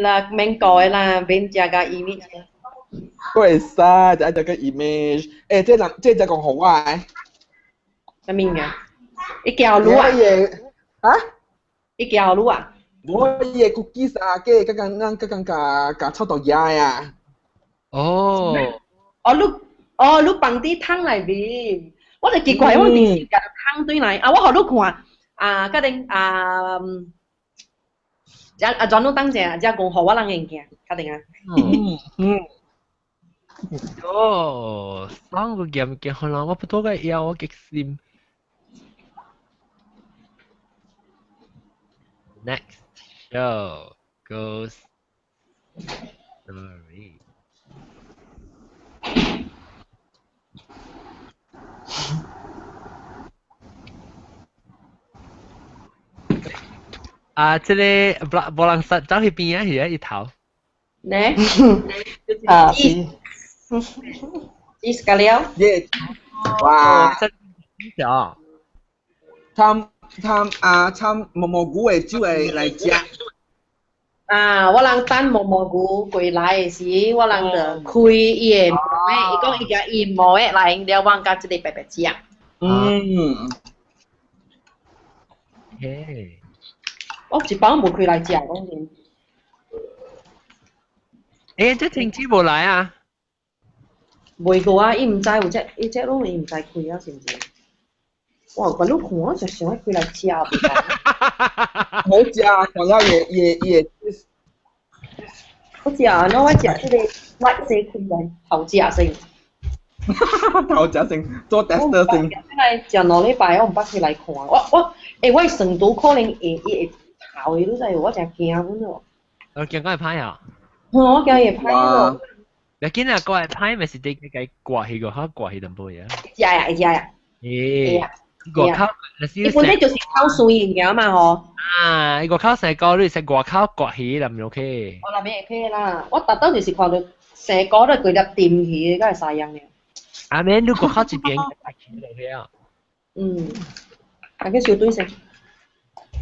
啦，免改啦，免食個 image。都會使，就愛食個 image。欸，這人這只講好我的。啥物嘅？伊叫你啊？啊？伊叫你啊？無伊個 cookies 啊，計剛剛咱剛剛共共臭豆芽啊。哦。哦，你哦，你放佇桶內面，我就奇怪，我電視共桶對來，啊，我予你看，啊，甲恁啊，遮啊，轉你等者，遮講予我人物件，確定啊？嗯嗯。哦，三個鹹物可能我不多個枵，我激心。Next show goes story。啊，這個無人殺走去邊啊？是啊，伊頭。呢？啊，是。伊是個了。耶！哇！真啊！參參啊參毛毛菇的酒會來食。啊！我人等毛毛菇過來的時，我人就開伊的毛的，伊講伊共伊毛的來了，我共這个白白食。嗯。嘿。我一包無開來食，講真。欸，這天氣無來啊？袂過啊！伊毋知有這，伊這攏伊毋知開啊，是毋是？哇！我你看，我就想欲開來食。好食，看了也也也。我食，那我食這個我這開來頭食先。頭食先，做 tester 先。來食兩禮拜，我毋捌開來看。我我欸，我酸度可能會會頭的，你知無？我誠驚阮咯。我驚講會歹啊！我驚會歹咯。你見啊，個會歹咪是得個掛起個，哈掛起淡薄嘢。食啊，會食啊。欸，外口，伊本身就是口酸物件嘛吼。啊，伊外口生果，你食外口割魚啦，毋 OK。我那邊會 OK 啦，我特登就是看到生果都規粒掂去，敢會使用爾。啊免，你外口一邊割起落去啊。嗯，啊去小對先，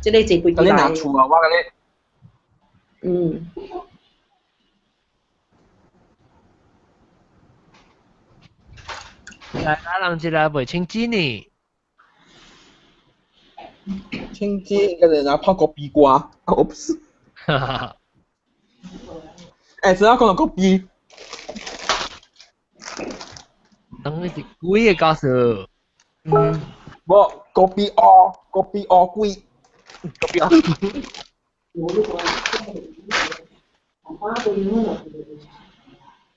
這個坐飛機來。你拿厝啊，我共你。嗯。來，人一個袂清水呢。清水，個人拿泡個鼻瓜，oops。欸，只要講到個鼻。當你是鬼的告訴。嗯，無個鼻烏，個鼻烏鬼，個鼻烏。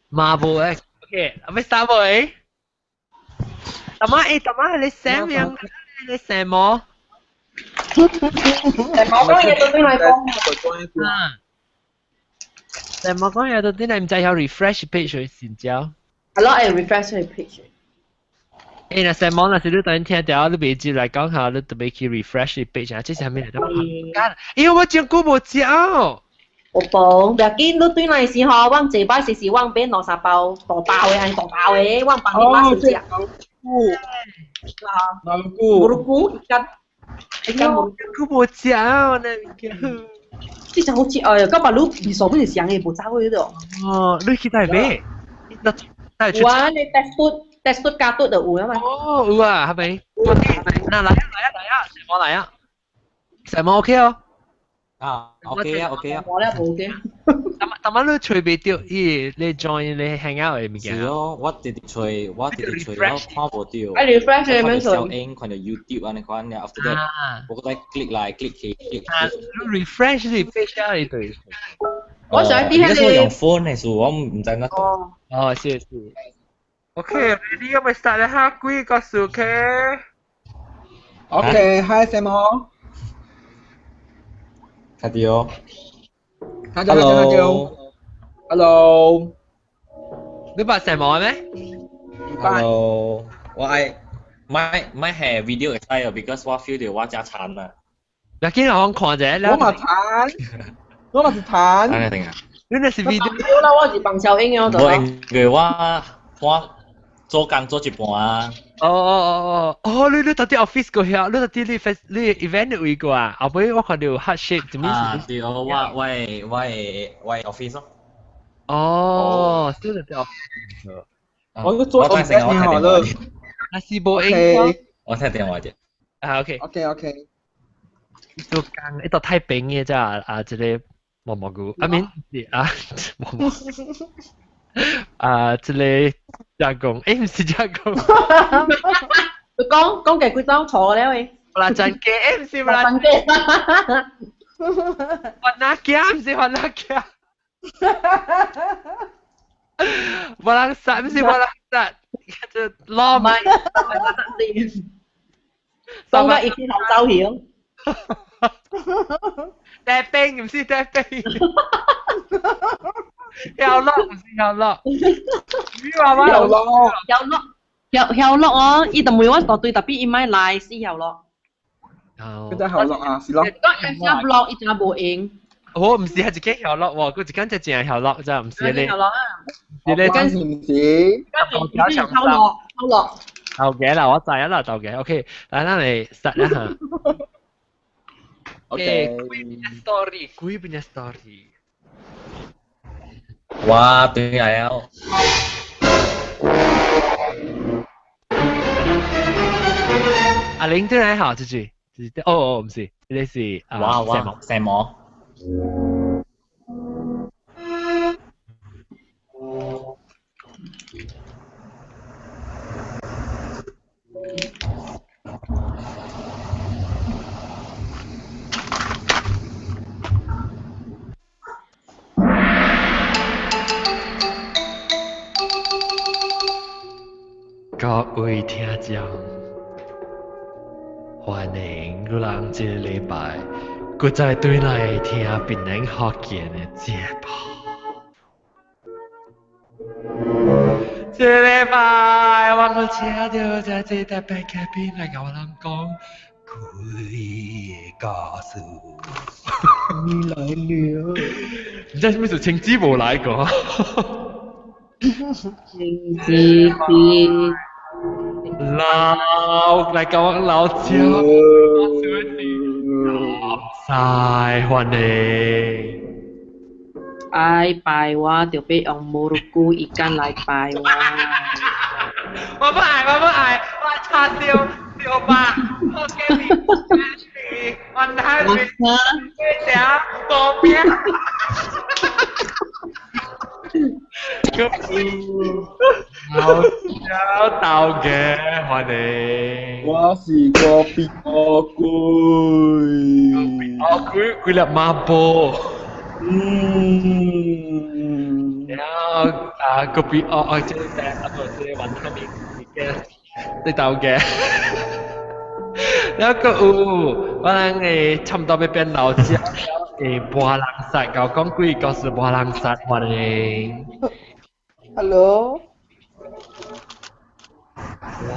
嘛無誒，OK，阿欲三無誒。大媽欸，大媽你啥名？你啥毛？啥毛講嘢都對來講。啊！啥毛講嘢都對來，毋知曉 refresh page 先交。係咯，會 refresh page。欸，若啥毛若是你等聽著，你袂接來講下，你特別去 refresh page 啊，這是啥物來？因為我真久無食。有無？袂要緊，你對來時吼，阮這擺時時阮買兩三包大包的，按大包的，阮幫你買先食。菇，蘑菇，蘑菇，一間，一間蘑菇無食啊！那物件，這真好食哎呀！感覺你味素本是啥的，無走去囉。哦，你去佗買？有啊，你 test test 加嘟就有啊嘛。哦，有啊，係咪？那來啊來啊來啊，什麼來啊？什麼 OK 哦？啊，OK 啊，OK 啊。我咧無 OK。但但你揣袂著伊，你 join 你 hang out 的物件。是哦，我直直揣，我直直揣，我看無著。啊，refresh 的免小英，看著 YouTube 按呢款了，after that，我閣再 click 來 click 去 click。啊，你 refresh 是 page 啊，對。我想佇彼個。我用 phone 的時，我毋知哪。哦。哦，是是。OK，你要咪 start 咧哈？幾個數 OK？ OK，Hi Sam。卡掉。卡掉卡掉。Hello。你捌什麼咩？Hello，我愛買買係 video 會使哦，because 我 feel 著我誠殘啊。嗱，今日我看者，我嘛殘，我嘛是殘。等下等下。你那是 video 啦，我是放小英哦。無因為我我做工做一半啊。哦哦哦哦，你到底 office 過遐，你到底你 fest 你 event 位過啊？後尾我看到 heart shape 做咩啊，對，我 office 咯。哦，是的，對。我都做我聽我聽電話。啊，是無應。我聽電話啫。啊，OK。 OK。做工一道太平嘅咋啊，這個毛毛菇，啊免啊毛毛啊，這個加工，誒唔是加工。佢講講嘅幾張錯了誒。啦真嘅，誒唔是啦真嘅。雲那鏡唔是雲那鏡。無人殺，唔是無人殺，這攞唔係，當個一起頭走曉。帶兵唔是帶兵，有落唔是有落，你話我有落，有落，有有落哦！伊就問我大對，特別伊買來是有落。佢真係有落啊，是咯。講一落，伊就無用。我唔是係一間有落喎，佢一間就正有落咋，唔是你。有落啊！是你跟唔是？有落，有落。豆嘅啦，我知啦，豆嘅。OK，來，咱嚟實一下。 OK。鬼punya story，鬼punya story。哇，對嚟啊！阿玲對嚟好，這句，這哦哦，唔是，呢是啊，哇哇，成毛。各位聽眾，歡迎你人這個禮拜閣再對來聽檳榔福建的節目。這個禮拜我閣請到這這特別嘉賓來共我人講鬼故事。你來了，唔知啥物事，青子無來過。青子邊。老來教我老椒，晒歡迎。愛拜我就欲用無魯古一間來拜我。我不愛，我不愛，我叉燒燒肉，我給你，我哪裡？你食無餅。老椒豆嘅歡迎。我是個變惡鬼。哦，佢佢粒馬波。嗯。然後啊，個變哦哦，這個啊個這個雲吞麵嘅，你豆嘅。然後個有，我人誒差唔多欲變老椒，誒，無人殺，𠢕講鬼故事無人殺，歡迎。 Hello。哇！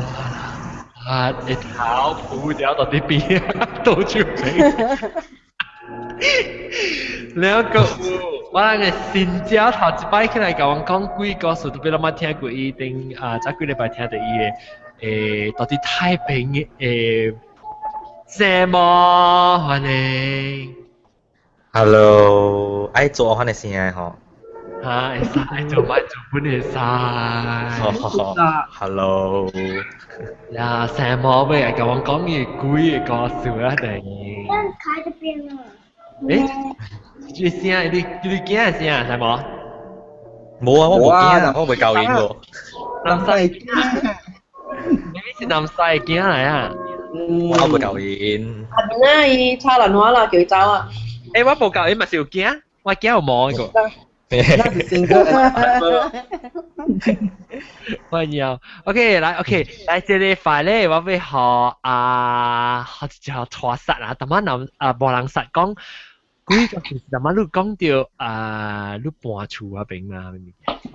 啊，一頭鋪掉到啲邊，到處飛。แล้ว個有，我人嘅新椒頭一擺起來共阮講鬼故事，特別咱捌聽過伊頂啊，早幾禮拜聽著伊嘅誒，到底太平嘅誒，什麼歡迎？Hello，愛做番嘅聲吼。啊，會使做咪做本會使。 Hello。呀，什麼欲來共阮講伊鬼嘅故事啊？定？開這邊啊。誒，這聲你驚的聲什麼？無啊，我無驚，我袂教因喎。南西驚，你是南西驚來啊？我無教因。阿邊啊，伊抄蘭話啦，叫伊走啊。誒，我無教因嘛是有驚，我驚有毛個。那是新歌。歡迎，OK，來，OK，來這個塊咧，我欲予啊，學一隻拖殺啊，淡仔南啊，無人殺講，鬼個故事，淡仔你講著啊，你搬厝嗰邊嘛，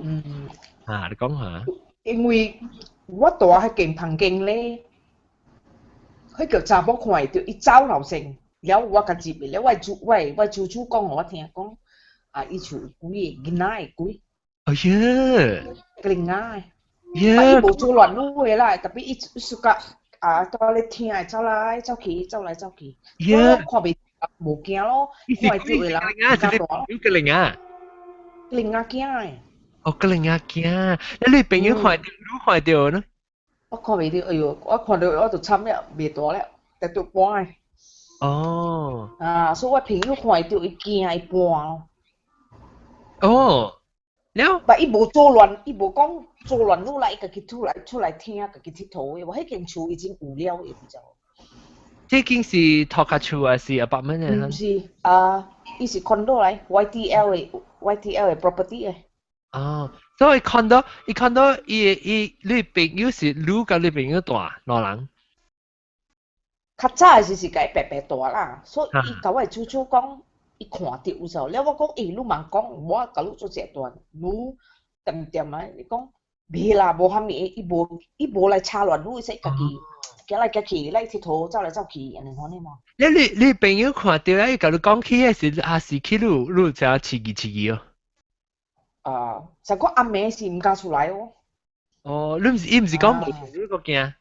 嗯，啊，你講下。因為我住喺間房間咧，彼個查某看會著，伊走樓先，了我共入去，了我主我我舅舅講予我聽講。啊！伊厝有鬼個囡仔的鬼。哎呀！囡仔的。伊無做亂攏的啦，特別伊暑假啊，到咧聽的走來走去，走來走去。我看袂無驚咯，看會到的人較大。有個零啊？零仔囝的。哦，個零仔囝，你朋友看到，你看到呢？我看袂到，哎喲，我看到我就慘了，袂大了，直直搬的。哦。啊，所以我朋友看到伊驚伊搬咯。哦。了。但伊無做亂，伊無講做亂落來，伊家己出來出來聽，家己𨑨迌的。我彼間厝已經有了，伊就。這間是托卡厝還是 apartment 的？毋是，啊，伊是 condo 來，YTL 的 YTL 的 property 的。哦，所以 condo，伊 condo 伊伊你朋友是你佮你朋友住兩人？較早的時是共伊白白住啦，所以伊共我舅舅講，伊看著有時候，了我講，欸，你茫講，我共你做這段，你恬恬啊？伊講，袂啦，無蝦米，伊無伊無來插亂，你說家己行來行去，來𨑨迌走來走去，按呢款的嘛。你你你朋友看著咧，伊共你講起的是，還是去你你知影刺激刺激哦？啊，就講暗暝是毋敢出來哦。哦，你毋是伊毋是講無你閣驚？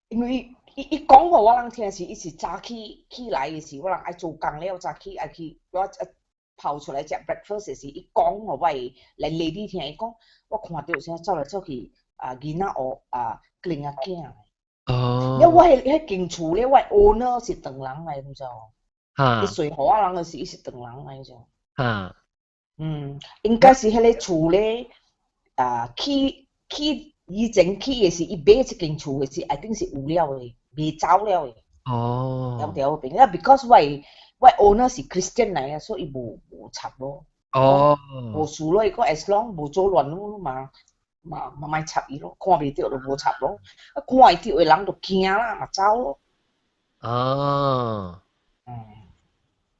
因為伊伊講予我人聽是，伊是早起起來的時，我人愛做工了，早起愛去我跑出來食 breakfast 的時，伊講予我的 landlady 聽，伊講我看著啥走來走去啊，囡仔學啊，囡仔囝。哦。了我彼彼間厝咧，我 owner 是唐人來，你知無？哈。伊稅予我人的時，伊是唐人來，就。哈。嗯，應該是彼個厝咧，啊，起起以前起的是，伊買這間厝的時，一定是有了的，未走了的。哦。對對，變啊，because 我我 owner 是 Christian 來啊，所以無無插咯。哦。無事咯，伊講 as long 無做亂咯嘛，嘛嘛莫插伊咯，看袂著就無插咯。啊，看會著的人就驚啦，嘛走咯。哦。嗯。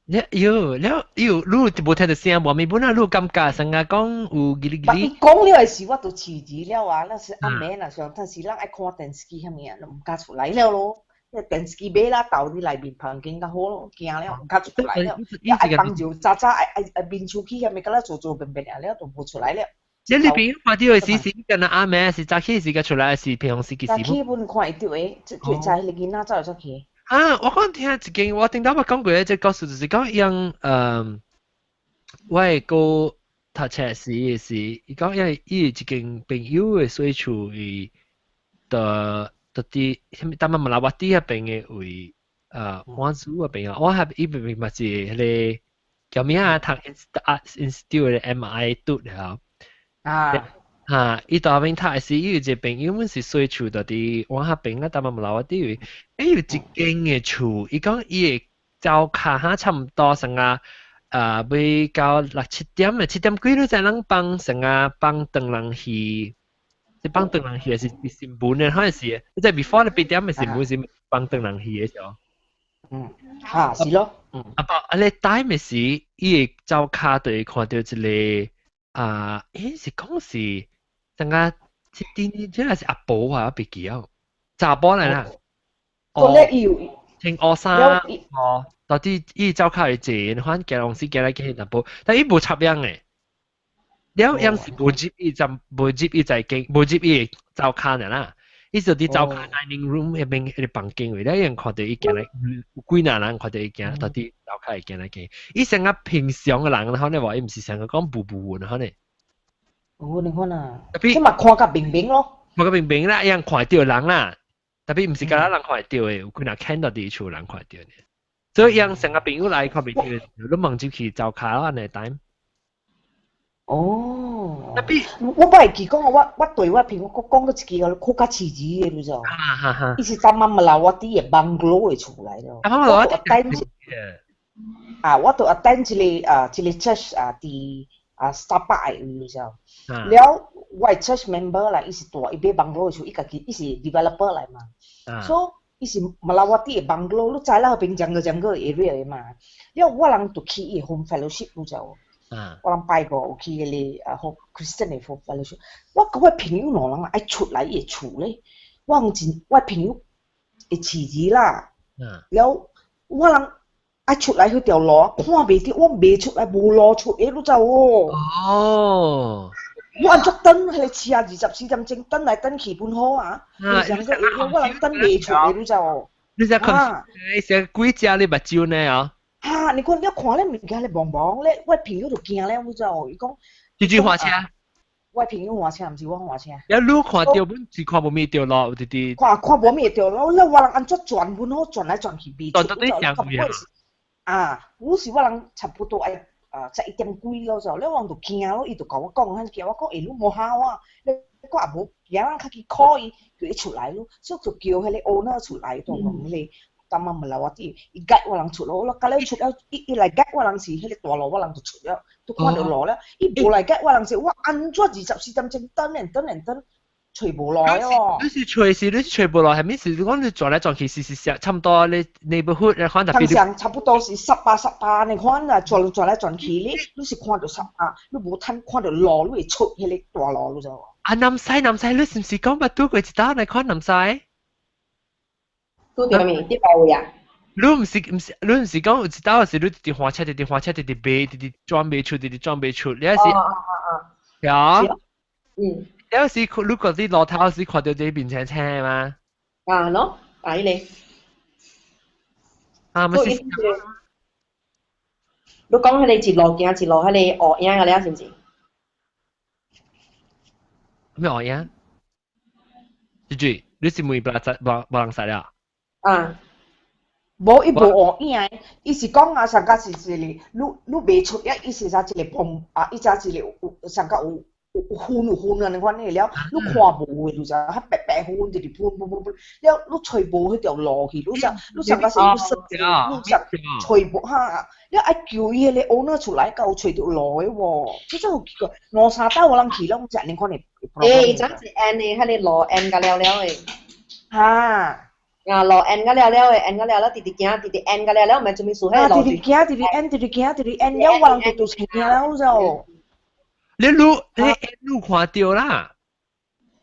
你喲，了喲，你無聽著聲無？咪本來你感覺成日講有嘰哩嘰哩。伊講了的時，我就遲疑了啊！那是暗暝若上，但是咱愛看電視機啥物啊，就毋敢出來了咯。那電視機買啦，鬥佇內面房間較好咯，驚了毋敢出來了。愛幫助早早愛愛愛面出去，啥物敢若做做便便了，就無出來了。你你朋友看著的時是敢若暗暝，是早起時間出來，是平常時幾時？早起本看會著的，就就知彼個囡仔走來走去。啊！我講聽一間，我頂頭捌講過一個故事，就是講用我的哥讀冊時是，伊講因為伊有一間朋友的細厝，伊的到佇啥物，淡馬馬拉瓦蒂彼邊的位，滿族彼邊啊，我還伊明明嘛是彼個叫咩啊？讀 Art Institute 的 MI 讀了。啊。哈！伊當邊讀的時，伊有一個朋友，阮是細厝，就佇我彼邊啊，淡馬馬拉瓦蒂位，欸有一間的厝，伊講伊會走跤哈差毋多成啊，啊，欲到六七點的，七點幾你才能放成啊，放唐人戲，是放唐人戲還是新聞的？好像是，即係 before 八點的新聞是放唐人戲的時候。嗯，哈，是咯。嗯。啊，不，啊，你 time 的時，伊會走跤就會看著一個啊，欸是講是。等下七點，這個是阿婆啊，我袂記了，查某來啦。哦，穿烏衫，哦，到底伊走較會坐，反正行來行來去淡薄，但伊無插秧的，了樣是無入伊就無入伊在間，無入伊灶跤爾啦。伊就佇灶跤 dining room 彼邊彼個房間位，了樣看著伊行來，有幾若人看著伊行，到底灶跤會行來行。伊像個平常的人，可能話伊毋是像個講無無雲可能。哦，你看啊，這嘛看甲明明咯，看甲明明啦，一樣看著人啦，特別毋是敢若人看會著的，有幾若看到佇厝人看會著的。所以樣成個朋友來看袂著，你問入去灶跤按呢 time。哦，特別我不會記講我我對我朋友講講過一句，看較遲疑的，你知無？哈哈哈。伊是淡馬馬拉瓦蒂的 bungalow 的厝來咯。淡馬馬拉瓦蒂。啊，我就 attend 一個啊，一個 church 啊，佇啊 Setapak 的位，你知無？了，我的 church member 啦，伊是住伊買 bungalow 的厝，伊家己伊是 developer 來嘛，所以伊是馬拉瓦蒂的 bungalow，你知啦，彼邊 jungle jungle area 的嘛。了，我人就去伊的 home fellowship，你知無？我人拜過有去彼個啊 home Christian 的 home fellowship。我佮我朋友兩人愛出來伊的厝咧，我講真，我朋友會遲疑啦。了，我人愛出來彼條路，看袂著，我袂出來，無路出的，你知無？哦。我按怎等彼个車24點鐘等來等去本好啊！你想個我人等袂出的，你知無？你只看，成幾隻你目睭呢啊？哈！你看你看咧物件咧茫茫咧，我朋友就驚咧，你知無？伊講。你住駛車？我朋友駛車，毋是我駛車。一你看到本是看無物著路，直直。看看無物著路，了我人按怎轉本好轉來轉去袂出。轉到底上位啊？啊，有時我人差不多愛11點幾咯就，了我就驚咯，伊就共我講，彼驚我講，欸，你無好啊，你我也無驚人較去 call 伊，叫伊出來咯，所以就叫彼個 owner 出來，就講彼個。淡仔問來我啲，伊解我人出咯，我甲了出了，伊伊來解我人是彼個大路，我人就出了，都看著路了。伊無來解我人是，我按怎24點鐘等等等等，揣無路哦。你是揣是，你是揣無路，係咩事？你講你轉來轉去是是是，差唔多你 neighborhood 你看特別。通常差不多是18、18你看啊，轉轉來轉去，你你是看著十八，你無趁看著路，你會出彼個大路，你知無？啊，南西南西，你是毋是講捌拄過一道來看南西？拄著物？佇佗位啊？你毋是毋是，你毋是講有一道是你直直駛車，直直駛車，直直袂，直直轉袂出，直直轉袂出，你是？哦哦哦哦。嗯。有時你嗰啲路頭時看到這面青青嘛？啊喏，啊彼个。啊，咪是。你講彼个一路行一路，彼个烏影個了，是毋是？咩烏影？住住，你是問無無無人識了？啊，無伊無烏影，伊是講啊，上甲是一個，你你袂出啊，伊是啥一個風啊，伊才一個有上甲有有雲有雲按呢款的了，你看無的，就是較白白雲直直噴噴噴噴，了你揣無彼條路去，你上你上甲是你說你上揣無哈，了愛叫伊彼個 owner 出來，才有揣著路的喎，這真有奇怪，兩三道有人去攏是按呢款的。欸，真是按的，彼个路按甲了了的。哈。啊，路按甲了了的，按甲了了，直直行，直直按甲了了，毋知做啥物事，啊，直直行，直直按，直直行，直直按，了我人就就車了就。你你你你看著啦？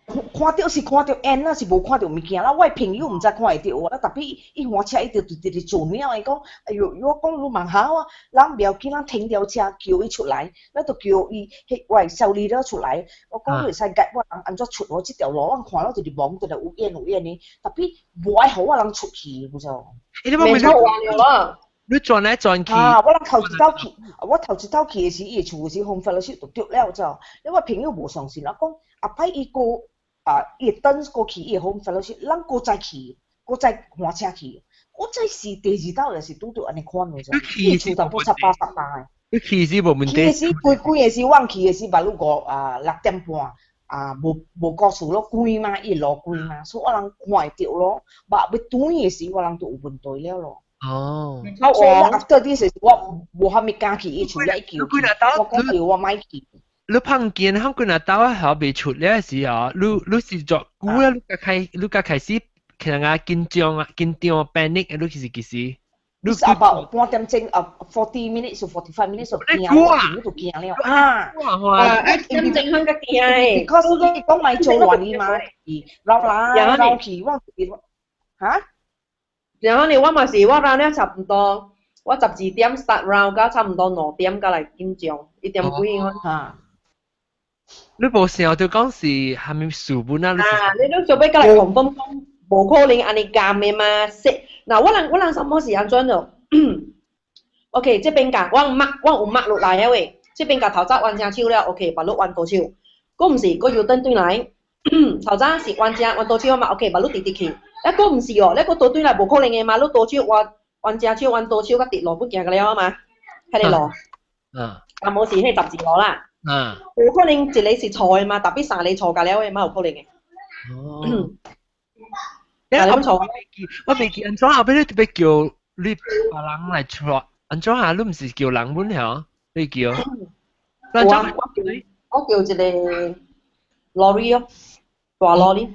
看著是看著按啦，是無看著物件啦。我的朋友毋知看會著啦，特別伊駛車伊就直直轉了，伊講，哎喲，我講你蠻好啊，人不要緊，咱停條車叫伊出來，咱就叫伊彼我的小李了出來。我講你會使解我人按怎出我這條路，我看了就是茫，就是有影有影的，特別無愛予我人出去，你知無？欸，你冇錯你轉來轉去。啊！我人頭一道去，我頭一道去的時，伊的厝是風發了就著了，知無？你我朋友無相信，我講後擺伊閣啊，伊會轉過去，伊會風發了是，咱閣再去，閣再駛車去，我再是第二道也是拄著按呢款的，伊厝淡薄18、18的。你去是無問題。去的時，規規的時，我去的時，目睭五啊6點半啊，無無故事咯，關嘛，伊路關嘛，所以我人看會著咯。目欲轉的時，我人就有問題了咯。哦，所以 after this 我無蝦米敢去伊厝了，伊叫我講叫我莫去。你碰見響幾若兜啊，未出了時候，你你是作久了，你才開你才開始可能啊緊張啊緊張 panic，你是幾時？你是 about 半點鐘啊，40 minutes to 45 minutes 就驚了，你就驚了啊！啊，一點鐘響較驚，because 你講莫做亂伊嘛，繞來繞去，我哈？然後呢，我嘛是我繞了差不多，我12點 start round，到差不多2點才來緊張，1點幾哈。你無想著講是蝦米事本啊？啊，你都做欲過來confirm講，無可能按呢監的嘛？說，嗱，我人我人什麼是按怎咯？OK，這邊共我 mark 我有 mark 落來的喂，這邊共頭早彎正手了，OK，別路彎倒手，閣毋是，閣又轉轉來，頭早是彎正彎倒手嘛，OK，別路直直去。啊，閣毋是哦，你閣倒轉來無可能的嘛，你倒手彎彎正手彎倒手，佮直路不行個了嘛，彼个路。嗯。啊，無是彼十字路啦。嗯。有可能一個是錯的嘛，特別三個錯甲了的嘛，有可能的。哦。你諗錯？我未記按怎後尾你特別叫你別人來錯，按怎啊？你毋是叫人本曉？你叫？我我叫一個 lorry 哦，大 lorry。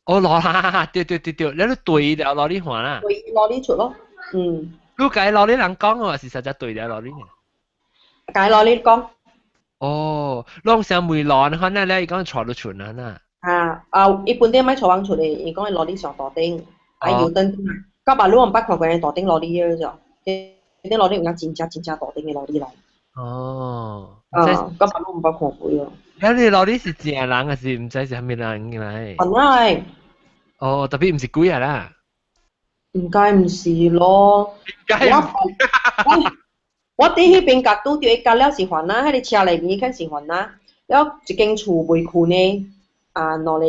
哦，羅啦，對對對對，你都對條 lorry 還啦。對 lorry 出咯，嗯。你共 lorry 人講哦，是實在對條 lorry 呢？共 lorry 講。哦，攏想問路，你看那咧，伊講帶你出啊呐。啊啊！伊本地莫帶阮出來，伊講伊 lorry 上大頂，啊油燈，到目你毋捌看過大頂 lorry 的就，頂 lorry 有影真正真正大頂的 lorry 來。哦。啊，咁我毋捌看過啊。啊，你老啲是正人還是毋知是啥物人來？番仔。哦，特別毋是鬼啊啦。應該毋是咯。我佇彼邊共拄著伊共了是番仔，彼个車內面肯是番仔，了一間厝袂睏的，啊，兩个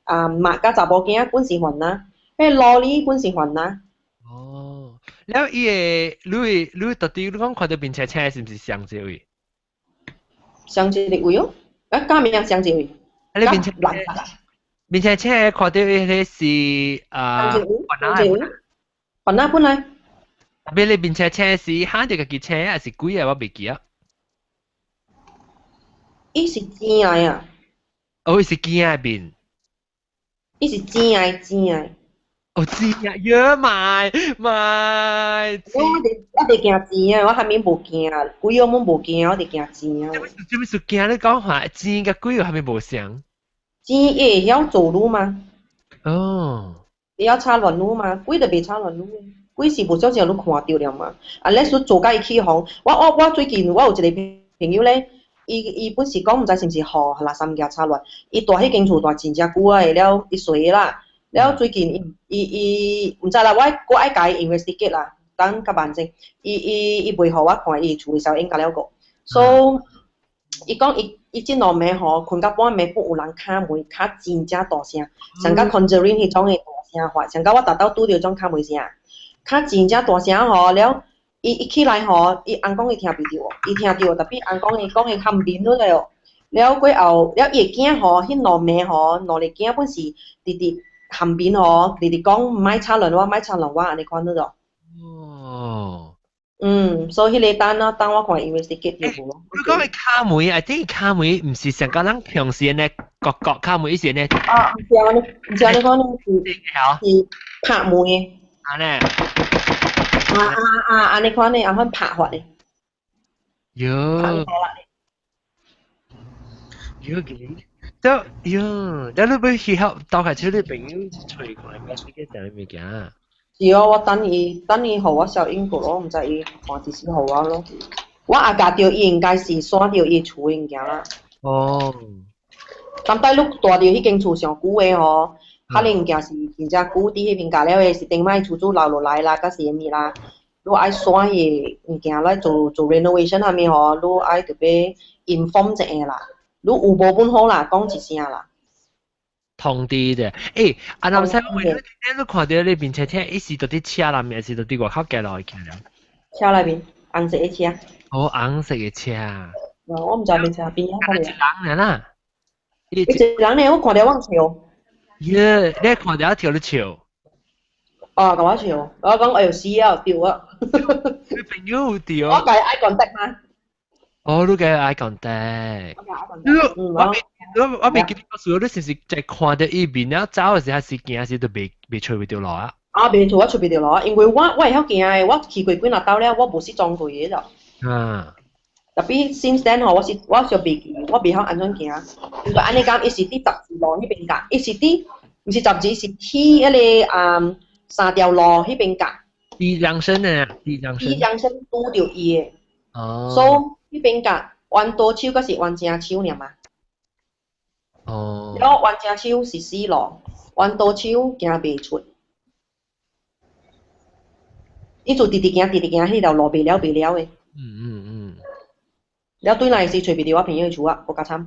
啊，媽佮查某囝本是番仔，彼个羅里本是番仔。哦，了伊个你到底你講看著面車車是毋是相一位？相一個位哦，啊，敢名相一位。啊，你面車面車車看著彼个是啊，番仔番仔本來。特別你面車車是喊著家己車還是鬼啊？我袂記啊。伊是錢來啊！哦，伊是囝的面。伊是錢來錢來。哦，錢啊！呀買買。我佇驚錢啊！我啥物無驚，鬼我攏無驚，我佇驚錢啊！做咩事驚？你講話錢佮鬼有啥物無相？錢伊會曉做路嗎？哦。會曉插亂路嗎？鬼就袂插亂路。鬼是無少少你看著了嘛？啊，你說做甲伊起哄，我最近我有一個朋友咧，伊本是講毋知是毋是予垃圾物件插亂，伊蹛彼間厝蹛真正久啊了，伊隨啦，了最近伊毋知啦，我愛共伊 investigate 啦，等較慢陣，伊袂予我看伊厝的小影甲了個，所以伊講伊這兩暝吼，睏到半暝，本有人敲門，敲真正大聲，像甲 Conjuring 彼種的大聲法，像甲我逐晝拄著種敲門聲。較真正大聲吼，了伊一起來吼，伊翁講伊聽袂著，伊聽著，特別翁講伊講伊較毋眠落來哦。了過後，了伊的囝吼，彼兩暝吼，兩个囝本是直直含面吼，直直講莫插亂我，莫插亂我，按呢款了。哦。嗯，所以彼个單啊，當我看 investigate 著無咯。你講的敲門，I think 敲門毋是上個人平時呢，各各敲門，伊是呢。啊，毋是按呢，毋是按呢款呢，是是拍門的。按呢。啊啊啊！按呢款的，按款拍法的。喲。喲嘅，就喲，但你欲去學倒開始你朋友揣看 investigate 啥物件？是哦，我等伊等伊予我小英國咯，毋知伊看幾時予我咯。我也共著伊應該是徙著伊厝的物件啦。哦。當擺你蹛著彼間厝上久的吼，可能物件是真正久佇彼邊共了的，是頂擺厝主留落來啦，抑是啥物啦。你愛徙彼個物件來做做 renovation 啥物吼，你愛特別 inform 一下啦。你有無本好啦，講一聲啦。通知的，欸，啊，若毋使問你，你看著你面車車，伊是佇佇車內面，還是佇佇外口行落去了？車內面，紅色的車。哦，紅色的車。我毋知面車邊啊？一人爾啦。一個人呢，我看著我笑。耶，你看著跳你笑。啊，共我笑，我講哎喲死啊，對啊。你朋友有對。我共伊 eye contact 嗎？哦，你共伊 eye contact。我未我未記得講你是毋是在看著伊面了走的時還是行時都未揣袂著路啊？啊，袂揣我揣袂著路啊，因為我會曉行的，我去過幾若兜了，我無失蹤過的了。啊。特別 since then 吼，我是袂記，我袂曉按怎行。因為按呢講，伊是佇十字路彼邊角，伊是佇，毋是十字，是去彼个啊三條路彼邊角。地江生的，地江生。地江生拄著伊的。哦。所以彼邊角彎刀手閣是彎正手爾嘛。哦。了彎正手是死路，彎刀手行袂出。伊就直直行，直直行，彼條路袂了袂了的。了對來是揣袂著我朋友的厝啊，閣較慘。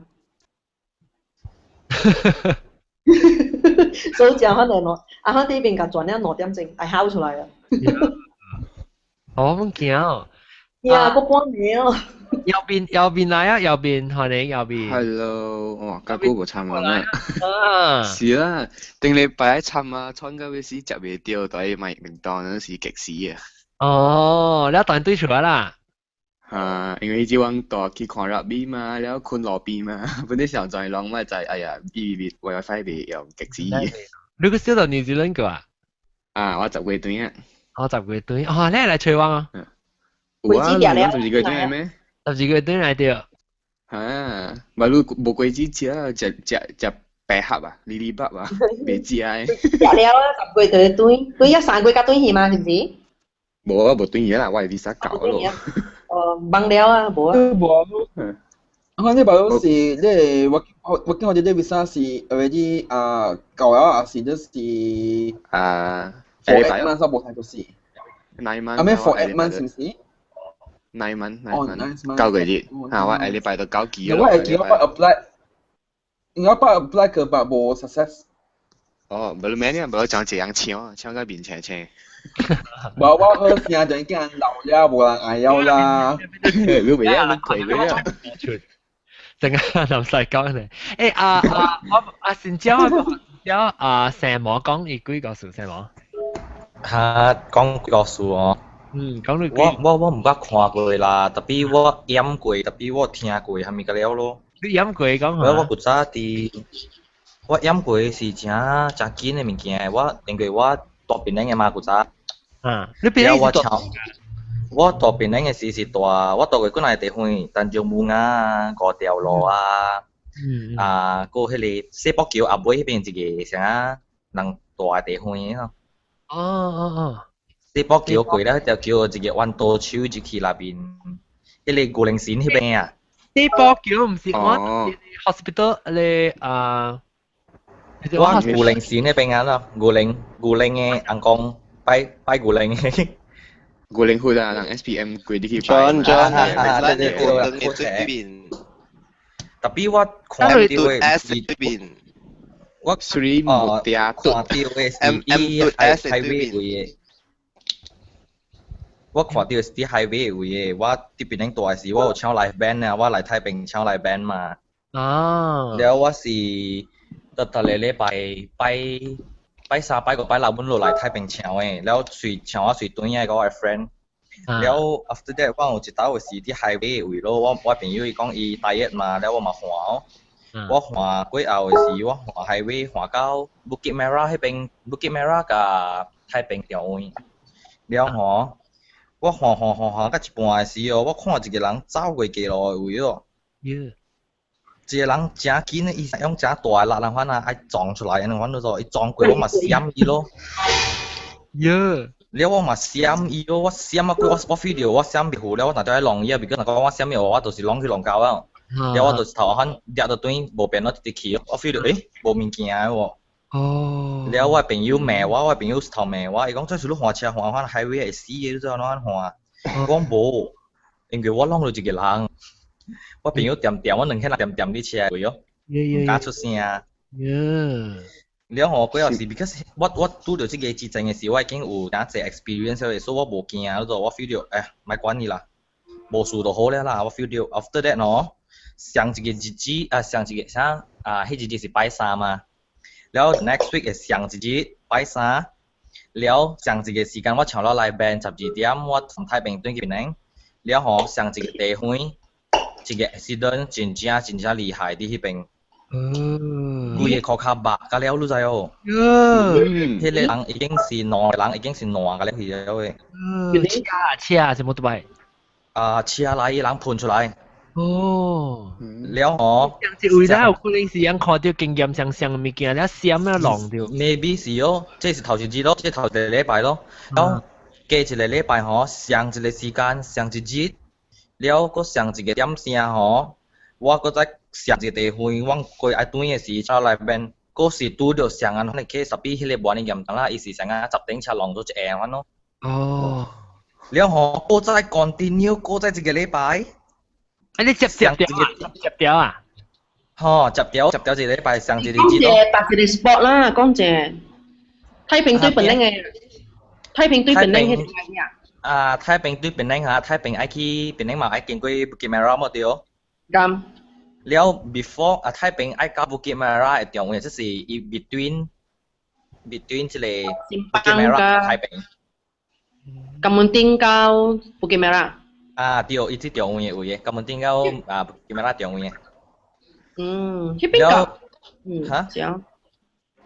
所以誠可能咯，啊，喺呢邊共轉了2點鐘，會喊出來啊。我毋驚。呀，閣半暝哦。右邊右邊來啊，右邊歡迎右邊。 Hello，哇，較久無參人啦。啊。是啦，頂禮拜參啊，參到欲死食袂著，蹛買便當那是激死啊。哦，你當對出來啦。啊，因為這晚蹛去看 rugby 嘛，了睏路邊嘛，本來想在攏嘛在，哎呀，伊 WiFi 袂用，激死。你個小到 New Zealand 過啊？啊，我10月轉啊。我10月轉，哦，你來揣我啊？有啊，你講12月轉來咩？12月轉來著。啊，嘛你無果子食，食食食白盒啊，哩哩肉啊，袂食的。食了10月就轉，轉一3月才轉去嘛，是毋是？無啊，無轉去啦，我的 visa 到咯。忘了啊，無啊。無。我呢把是你我見我哋 visa 是 already 啊夠了，還是就是啊 for 8 months 無睇就是。 9 months。啊咩 for 8 months 是唔是？ 9 months 9 months 9個月，啊我下禮拜就交期咯。我會記我 apply，我 apply 過但無 success。哦，無咩呢？無講這樣搶，搶到面青青。無我好聲就已經老了，無人愛要啦。你袂啊？你虧了。陣間林世講咧，啊啊我阿善椒啊，椒啊成毛講伊幾個數成毛？嚇，講幾個數哦。嗯，講你我毋捌看過啦，特別我飲過，特別我聽過，係咪個了咯？你飲過講我古早佇我飲過是誠誠緊的物件，我因為我住檳城的嘛古早。啊，你檳城是住？我住檳城的時是住，我住過幾若個地方，陳松武啊、五條路啊，啊，閣彼個世博橋後尾彼邊一個啥啊人大的地方咯。哦哦哦。世博橋過了，彼條橋一個彎刀手入去內面，彼個牛奶神彼邊啊。世博橋毋是我 hospital 咧啊。我牛奶神彼邊啊咯，牛奶牛奶的翁公拜拜牛奶的。牛奶會啊，人 SPM 過入去拜。 John John，對對對，對邊。特別我看到的是邊。我雖然無定看到的是伊 highway 位的。我看到是佇 highway 位的，我佇檳城蹛的時，我有唱 live band 啊，我來太平唱 live band 嘛。啊。了我是逐逐個禮拜拜拜三拜五拜六，阮落來太平唱的，了隨唱我隨轉來個我的 friend。了 after that 我有一道是佇 highway 位咯，我朋友伊講伊 tired 嘛，了我嘛換哦。我換過後的時，我換 highway 換到 Bukit Merah 彼邊，Bukit Merah 佮太平中位。了吼，我換換換換到一半的時哦，我看一個人走過街路的位哦。一個人誠緊的，伊用誠大的力人款啊，愛撞出來，按呢款咯，伊撞過我嘛閃伊咯。了我嘛閃伊咯，我閃啊過，我 feel 到我閃袂赴了，我若著愛弄伊啊，如果若講我閃伊，我就是弄去弄交啊。了我就是頭番掠到轉無變咯，直直去，我 feel 到無物件的喎。哦。了我朋友罵我，我朋友頭罵我，伊講這是你換車換番 highway 會死的，你怎按怎換？我講無，因為我弄著一個人。我朋友恬恬，我兩個人恬恬佇車位哦，毋敢出聲。了吼，過後是 because 我拄著這個之前的時，我已經有誠濟 experience 了，所以我無驚，我 feel 到，哎，莫管伊啦，無事就好了啦。我 feel 到 after that 喏，上一個日子啊，上一個啥啊，彼日子是拜三嘛，了 next week 會上一日拜三，了上一個時間我唱了 live band 12點，我從太平轉去檳城，了吼上一個地方，一個 accident 真正真正厲害佇彼邊。規個箍跤肉甲了，你知哦？彼個人已經是兩個人已經是爛甲了去了的。車車是摩托車？啊，車來伊人噴出來。哦。了吼。這位咧有可能是人看著經驗相像的物件，了閃了弄著。 Maybe 是哦，這是頭一日咯，這頭一個禮拜咯。了過一個禮拜吼，上一個時間，上一日，了閣上一個點聲吼，我閣再上一個地方，我過愛轉的時，車內面閣是拄著上按款的 case，比彼個無按呢嚴重啦，伊是啥啊十頂車弄做一下款咯。哦。了吼，閣再 continue，閣再一個禮拜。啊！你接接掉啊？接掉啊？吼，接掉接掉一個禮拜，上一個講者搭一個 spot 啦，講者太平對檳城的，太平對檳城彼個啊。啊，太平對檳城哈，太平愛去檳城嘛，愛經過 Bukit Merah 無對？敢。了 before 啊，太平愛到 Bukit Merah 的中間，就是伊 between 這個 Bukit Merah 太平。金門頂到 Bukit Merah。啊，對，伊這中間的位的，金門頂到啊 Bukit Merah 中間的。嗯，彼邊個，嗯，嚇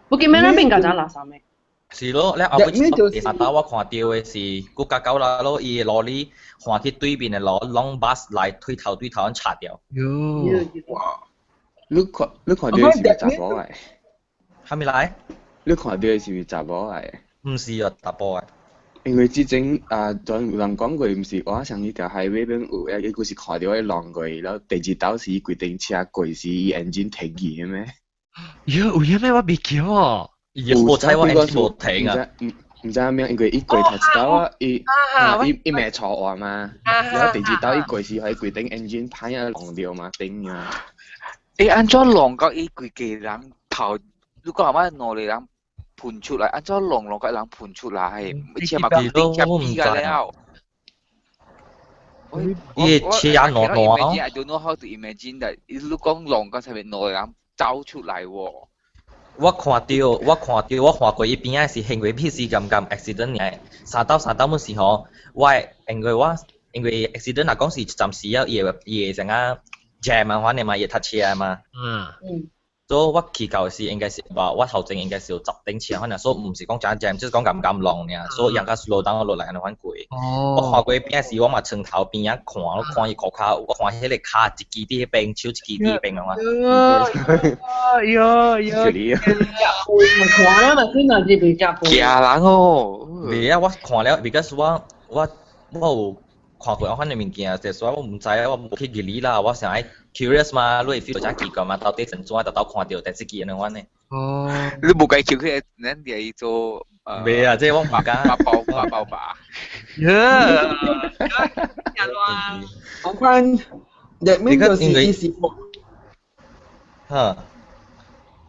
？Bukit Merah 邊個真垃圾的。是咯，了後尾第三道我看到的是，閣較到啦咯，伊的羅里換去對面的路，攏 bus 來推頭對頭咁拆掉。喲！哇！你看到是毋是查某來？啥物來？你看到是毋是查某來？毋是哦，查埔的。因為之前啊，陣有人講過，毋是我上呢條 highway 邊有一個是看到伊浪過，然後第二道是伊規頂車過時，伊 engine 停去的咩？喲，有影咩？我未記喎。伊好彩我 engine 無停啊！毋知咩，因為伊過頭一道啊，伊啊伊伊未錯話嘛，然後第二道伊過時，伊規頂 engine 歹啊浪掉嘛，頂啊。欸，按怎浪到伊規家人頭？如果係咪兩個人噴出來，按怎浪浪個人噴出來？而且嘛規頂車比個了。伊車爛爛。 I don't know how to imagine that。你講浪到上面兩個人走出來喎。我看到，我看到，我看過伊邊仔是行為屁事咁咁 accident 爾，三兜三兜滿時吼，我因為我因為 accident 若講是暫時啊，伊會伊會成啊 jam 啊，反正嘛，伊會塞車嘛。所以我去到時應該是話，我頭前應該是有10頂車，反正所以毋是講真 jam，就是講咁咁浪爾，所以人家 slow down 落來按呢款過。我看過邊時，我嘛床頭邊仔看，我看伊褲跤，我看彼個跤一支佇彼邊，手一支佇彼邊啊。哎喲喲，我看了嘛，佢若是袂食驚人哦！袂啊，我看了，because 我有看過我款的物件，就所以我毋知啊，我無去理啦，我想愛 curious 嘛，你會 feel 真奇怪嘛，到底怎怎特到看到電視機按呢款呢？哦，你無計叫佢，咱哋做。袂啊，這我毋敢。八包八包吧。呀！我看，入面就是伊是，哈。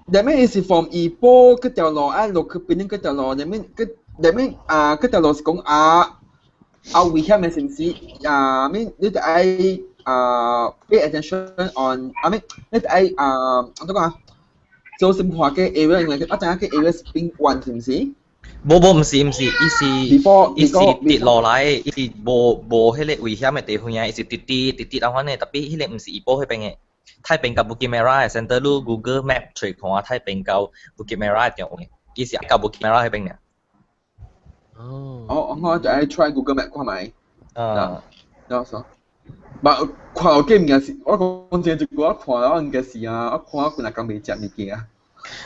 入面伊是 from 怡保嗰條路，啊落去檳城嗰條路，入面嗰入面啊嗰條路是講啊啊危險的是毋是？啊，mean 你得愛啊 pay attention on，I mean 你得愛啊按怎講啊？做什麼嘅 area，因為我知影個 area 是變彎是毋是？無無，毋是毋是，伊是伊是跌落來，伊是無無彼個危險的地方啊，伊是直直直直按款的，特別彼個毋是怡保彼邊的。太平佮 Bukit Merah 的 center，你 Google Map 揣看太平到 Bukit Merah 的中間，伊是到 Bukit Merah 彼邊爾。哦。哦，我就愛 try Google Map 看覓。啊。有啥？但看有幾物件是，我講真一句，我看了應該是啊，我看我幾若工袂食物件。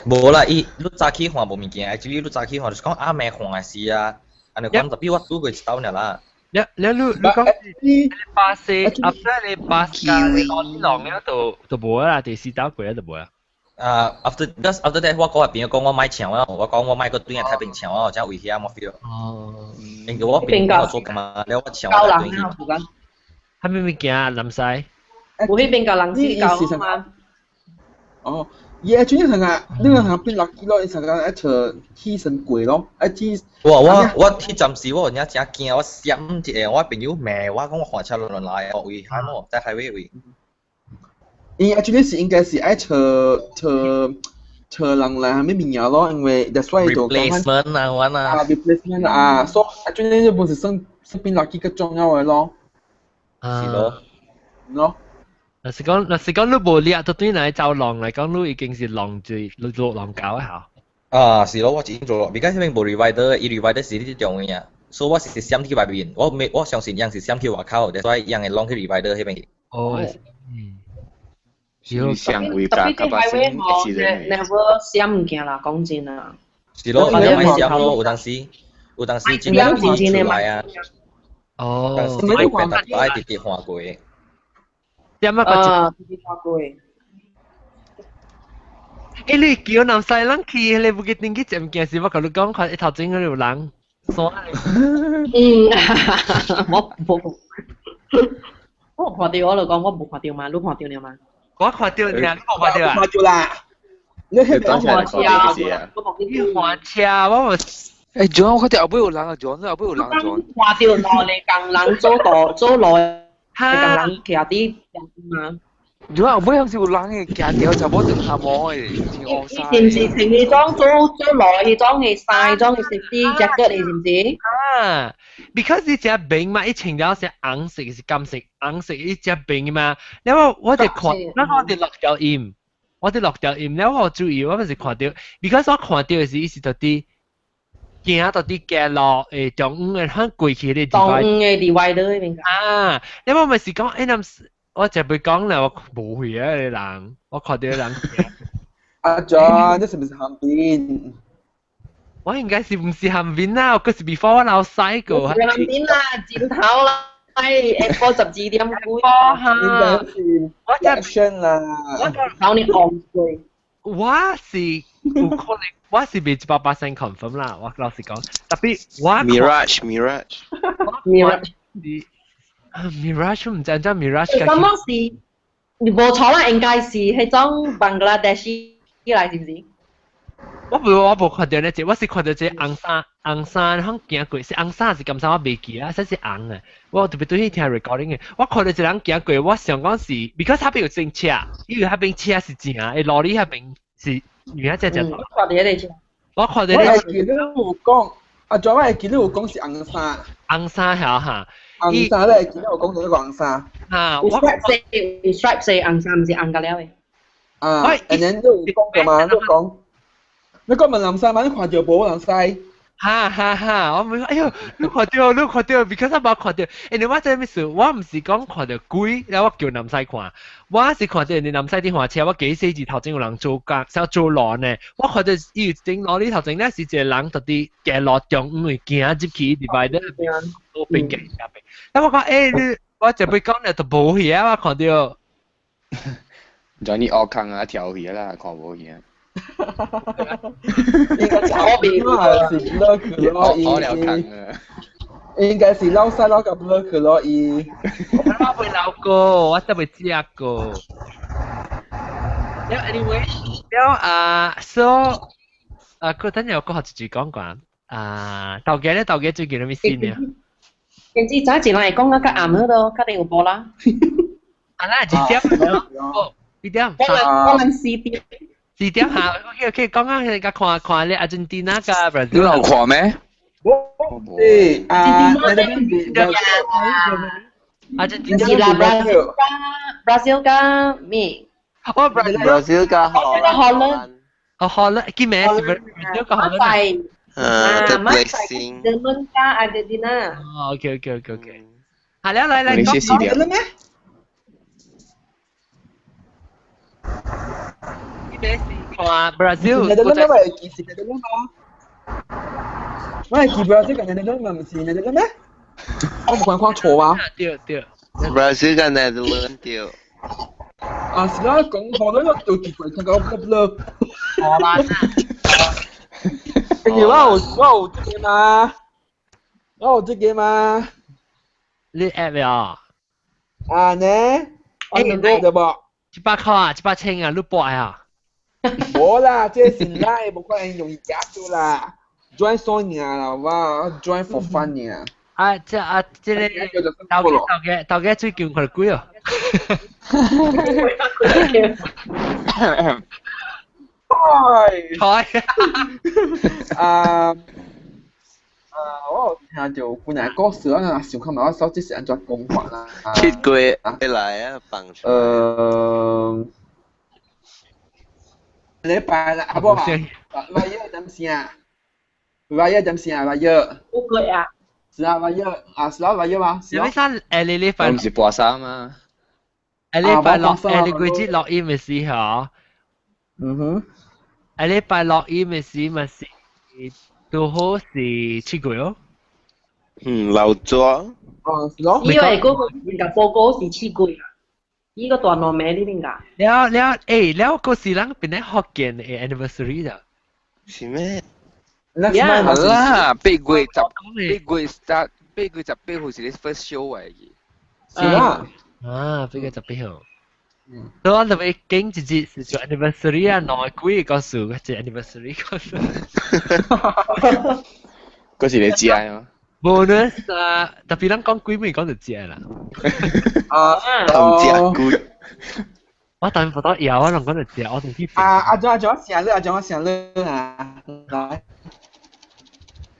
無啦，伊你早起看無物件，actually 你早起看就是講暗暝看的時啊，按呢講特別我拄過一道爾啦。你你你你講你巴士，after 你巴士加你落啲浪了就就無啦，第四道過了就無啦。啊，after just after that，我嗰個朋友講我莫搶我，我講我莫閣轉來太平搶我，真危險我 feel。哦。因為我朋友做嘛，了我搶我來轉去。係咩物件？南西？有彼邊舊人死舊嘛？哦。伊會轉成啊，你個行變落去咯，伊成個愛揣起身過咯，愛起。我我我彼陣時我有影真驚，我閃一下，我朋友罵我講我換車亂亂來，為海無在 highway 位。伊 actually 是應該是愛揣揣揣人來啥物物件咯，因為 that's why 就 replacement 啊，我啊。啊，replacement 啊，所以 actually 呢本是算算變落去較重要的咯。是咯。咯。若是講，若是講你無掠，就對來走浪來講，你已經是浪最落浪狗下。啊，是咯，我已經做咯，而家彼邊無 divider，伊 divider 是佇中間啊，所以我是閃去外面，我沒我相信人是閃去外口，所以人會浪去 divider 彼邊去。哦，嗯。是相位特加別啲較把 highway 先吼 accident ，never 閃物件啦，講真啊。是咯，你莫閃咯，有當時有當時真正天出來啊。哦。當時我變特愛直直換過。點啊？啊，直直換過。欸，你叫南西人去，你無記定去食物件時，我共你講，看伊頭前嗰有人。嗯，我無，我看到我就講我無看到嘛，你看到了嘛？我看到，你無看到啊？看到啦。你係當時係看到啊？你換車，我無。欸，John，我看到後尾有人啊，John，後尾有人，John。看到兩個工人做道做路的，工人徛佇嘛。如果後尾係是有人嘅，行條就無斷下毛的，真烏伊是毋是穿彼種做做路彼種的衫，彼種的 safety jacket 的，是毋是？啊，because 伊隻冰嘛，伊穿了是紅色是金色，紅色伊隻冰嘛。然後我就看，然後我就落掉音，我就落掉音，然後我注意，我咪是看到，because 我看到的是伊是到底行到底街路誒中央的很過去的中央的 divider 彼邊。啊，然後我咪是講，欸，那我就袂講啦，我無去啊，人，我看到人。阿 John，你是毋是旁邊？我應該是唔是含面啦？嗰是 before 我老細個。含面啦，剪頭啦，下晡12點幾。哈！應該是我 action 啦。我頭你戇句。我是有可能，我是未100% confirm 啦。我老實講，特別我 Mirage Mirage Mirage Mirage 唔知怎 Mirage。咁樣是，你無錯啦，應該是彼種 Bangladesh 來，是毋是？我無看著呢隻，我是看著這紅衫紅衫，響行過，是紅衫是金衫，我袂記啦，說是紅的。我特別對去聽 recording 的，我看著一個人行過，我想講是，because 彼邊有整車，因為彼邊車是正，的，路里彼邊是原來只只。我看著彼個車。我看著。我會記得有講，阿莊我會記得有講是紅衫。紅衫曉哈。紅衫咧，記得有講到一個紅衫。哈，有 stripe 色，有 stripe 色紅衫，毋是紅甲了的。啊，and then 你有講過嘛？你講。你講問南西嘛？你看著無南西？哈哈哈！我唔，哎喲，你看著，你看著，because 我無看著。因為我這咩事？我毋是講看著鬼，然後我叫南西看。我是看著人哋南西佇換車，我記死字頭前有人做工，想做路呢。我看著伊有一頂路裡頭前咧是一個人特佇行路中央行入去 divider 路邊行下邊。然後我講，欸，你我就欲講咧，就無去啊！我看著。 Johnny 學空啊，跳去啦，看無去啊。應該是我是落去咯，伊應該是老細老甲落去咯，伊。我未老過，我真未食過。了，anyway，了啊，so 啊，佢等陣我講學一句講講啊，頭家咧，頭家最近有咩新呢？甚至早一人會講啊較暗嗰度，較定有無啦。啊啦，幾點？哦，幾點？我們4點。 4點下，OK OK，講講佢哋看看咧，阿根廷那個你有看咩？冇。啊，阿根廷是啦，Brazil 加 Brazil 加咩？哦，Brazil 加荷蘭。哦，荷蘭，叫咩？是 Brazil 加荷蘭。啊，The Blessing。 Jerman 加阿根廷。哦，OK OK OK OK。好啦，來來，講講了咩？咩是看 Brazil？你哋諗咩？我係記是你哋諗嘛？我係記 Brazil 跟你哋諗嘛，唔是你哋諗咩？我冇看看錯啊！對對。 Brazil 跟 Netherlands 對。啊，是啦，講荷蘭我就奇怪，聽講不不。荷蘭啊！因為我有這個嘛，我有這個嘛。你 app 啊？啊呢？我兩個對無？100塊啊，100千啊，你博啊？無啦，這是啦，無可能容易夾住啦。Join 爽爾啦，我 join for fun 爾。啊，這啊，這個頭家頭家最近看幾哦？菜。啊啊！我有聽著本來故事，我若想看嘛，我手機是按怎講法啦？7月來啊，放出。禮拜啦，阿無啊？禮一點聲，禮一點聲，禮一。有過啊？是啊，禮一啊，是啊，禮一嘛。有咩啥？誒，你禮拜我唔是播衫嘛？誒，禮拜落誒，你季節落雨咪是嗬？嗯哼。誒，禮拜落雨咪是咪是？拄好是7月哦。嗯，老咗。哦，是咯。伊個嗰個應該報告是7月。伊個大糯米你邊個？了了，欸，了嗰時人變咧福建的 anniversary 啦。是咩？好啦，8月 start，8月18號是你 first show 嚟嘅。是啦。啊，8月18號。嗯。所以我特別經一節是做 anniversary 啊，兩幾個數個 anniversary 個數。嗰時你知啊？ bonus 啊，特別咱講鬼咪講就知啦。啊，唔知鬼。我等不到搖，我攏講就知，我仲去。啊，阿張阿張成日，阿張成日啊，來。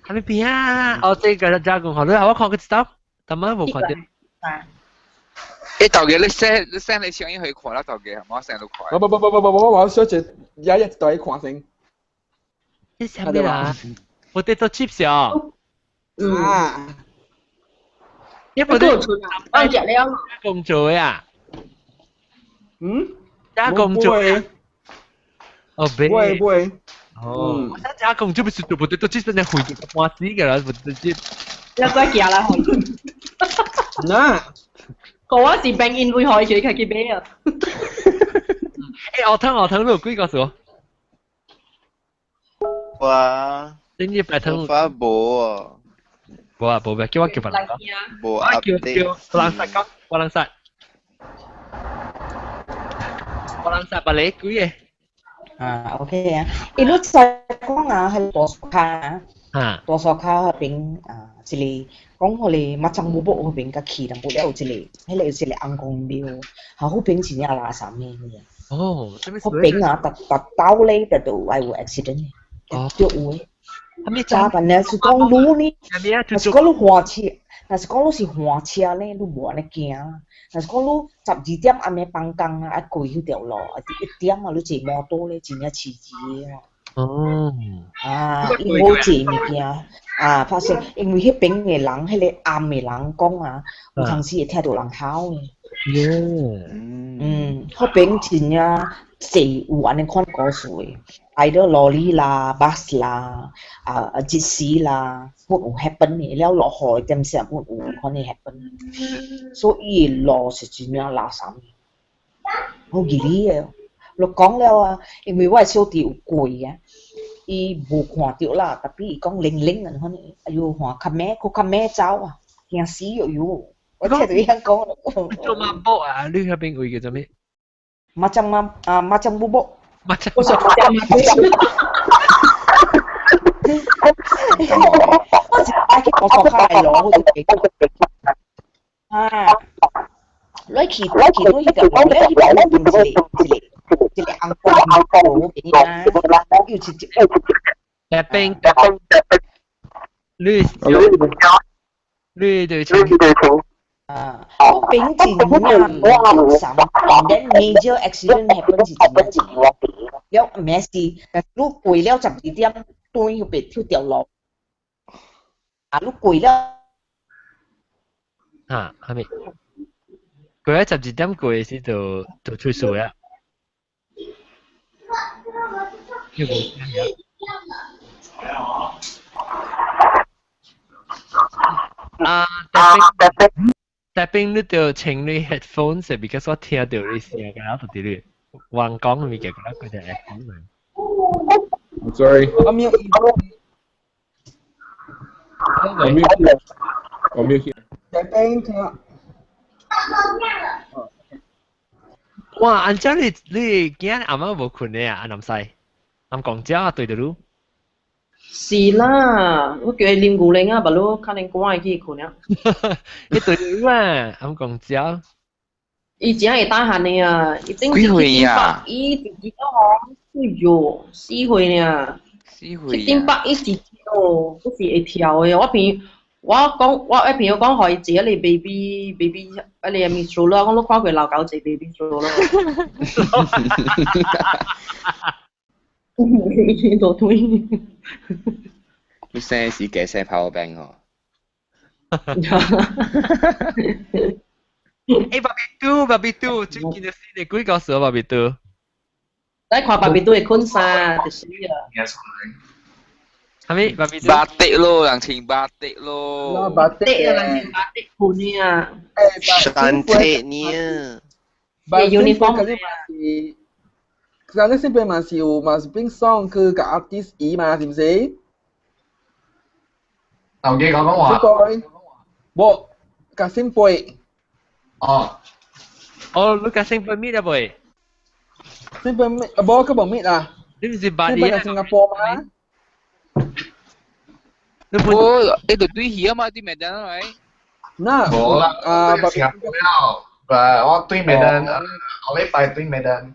係咪邊啊？哦，這個加工好，你我看個知道，他們無看到。欸，頭家你 send 你 send 你相去看啦，頭家，我 send 都看。不不不不不不，我小姐一日帶看先。這啥物啦？我得做 chips 啊。啊！一部都放食了嘛？加工做呀？嗯？加工做呀？哦，不會不會。哦，我想講講就不是對不對？都只是那回就半死嘅啦，不直接。你再行啦，嗱，個我是 bank in 會開佢去買啊。欸，我聽你有幾個數？哇！頂日白湯發無啊！無啊，無咩，叫我叫別人講。無我叫叫別人殺講，別人殺。別人殺別你幾個？啊，OK 啊，伊你再講啊，係大樹跤，啊，大樹跤彼邊啊，一個講彼個馬鬃木木彼邊較去淡薄了有一個，彼個有一個紅公廟，哈，彼邊真正垃圾的。哦，彼邊啊，逐逐兜咧，逐都愛有 accident 的，就有的。早辦若是講你呢，若是講你換車，若是講你是換車咧，你無按呢驚。若是講你12點暗暝放工啊，愛過彼條路，啊1點啊，你坐摩托咧，真正刺激的。哦。啊，伊無坐物件啊，發生，因為彼邊的人，彼個暗的人講啊，有當時會聽著人吼的。嗯，彼邊真正濟有按呢款故事的。either lorry 啦、bus 啦、啊啊吉士啦，本有 happen 的，了落雨點時本有款的 happen，所以路是真正垃圾，好吉利的。我講了啊，因為我的小弟有過啊，伊無看著啦，tapi 伊講零零啊，款的，哎喲，看較猛，閣較猛走啊，驚死喲喲！我聽著伊按講。做馬步啊？你彼邊位叫做咩？馬鬃馬啊，馬鬃布布。馬鬃。我想馬鬃馬。我是愛去大樹跤的路，啊，你去你去你彼條路，你彼條路一個一個一個紅光路邊啊，又是一個。特邊，你你對清。啊，我邊真正垃圾，and then major accident happen 是真正濟。了咩事？但你過了12點，轉彼邊去條路，啊，你過了。啊，係咪？過咗12點過時就就出事啦。啊，特別你就清你 headphones，because 我聽到你聲，然後就佇你橫講物件，佢就 headphone。 I'm sorry. 我沒有。我沒有。我沒有。特別聽。哇！按照你你今日阿媽無睏的啊，阿南西，阿講蕉啊對著你。是啦，我叫伊啉牛奶啊，不如可能趕會去睏啊。你對你啊，阿講蕉。伊真會打鼾的啊！伊頂幾歲啊？伊一日哦，哎喲，4歲爾。4歲。7點8，伊一日哦，不是會跳的。我朋友，我講，我的朋友講，予伊坐彼個 baby baby，彼個物 stroller，我講你看過老狗坐 baby stroller。落腿。你生時加生 power bank 哦。欸，爸比嘟，爸比嘟，最近的新的幾個時候，爸比嘟。來看爸比嘟的困衫，就是啊。係咪？爸比嘟。巴迪咯，人情巴迪咯。巴迪啊，人情巴迪款啊。山鐵呢？巴 uniform 嗰啲嘛是，但你身邊嘛是有嘛是變爽去甲 artist 伊嘛，是毋是？頭記講講話。無，甲新輩。哦。哦，你甲新輩meet啊未？新輩meet，啊無，佢無meet啊。你毋是捌新輩喺新加坡嘛？我你就對戲啊嘛，對面等係咪？那無啦，啊，新加坡了，我對面等，後禮拜對面等。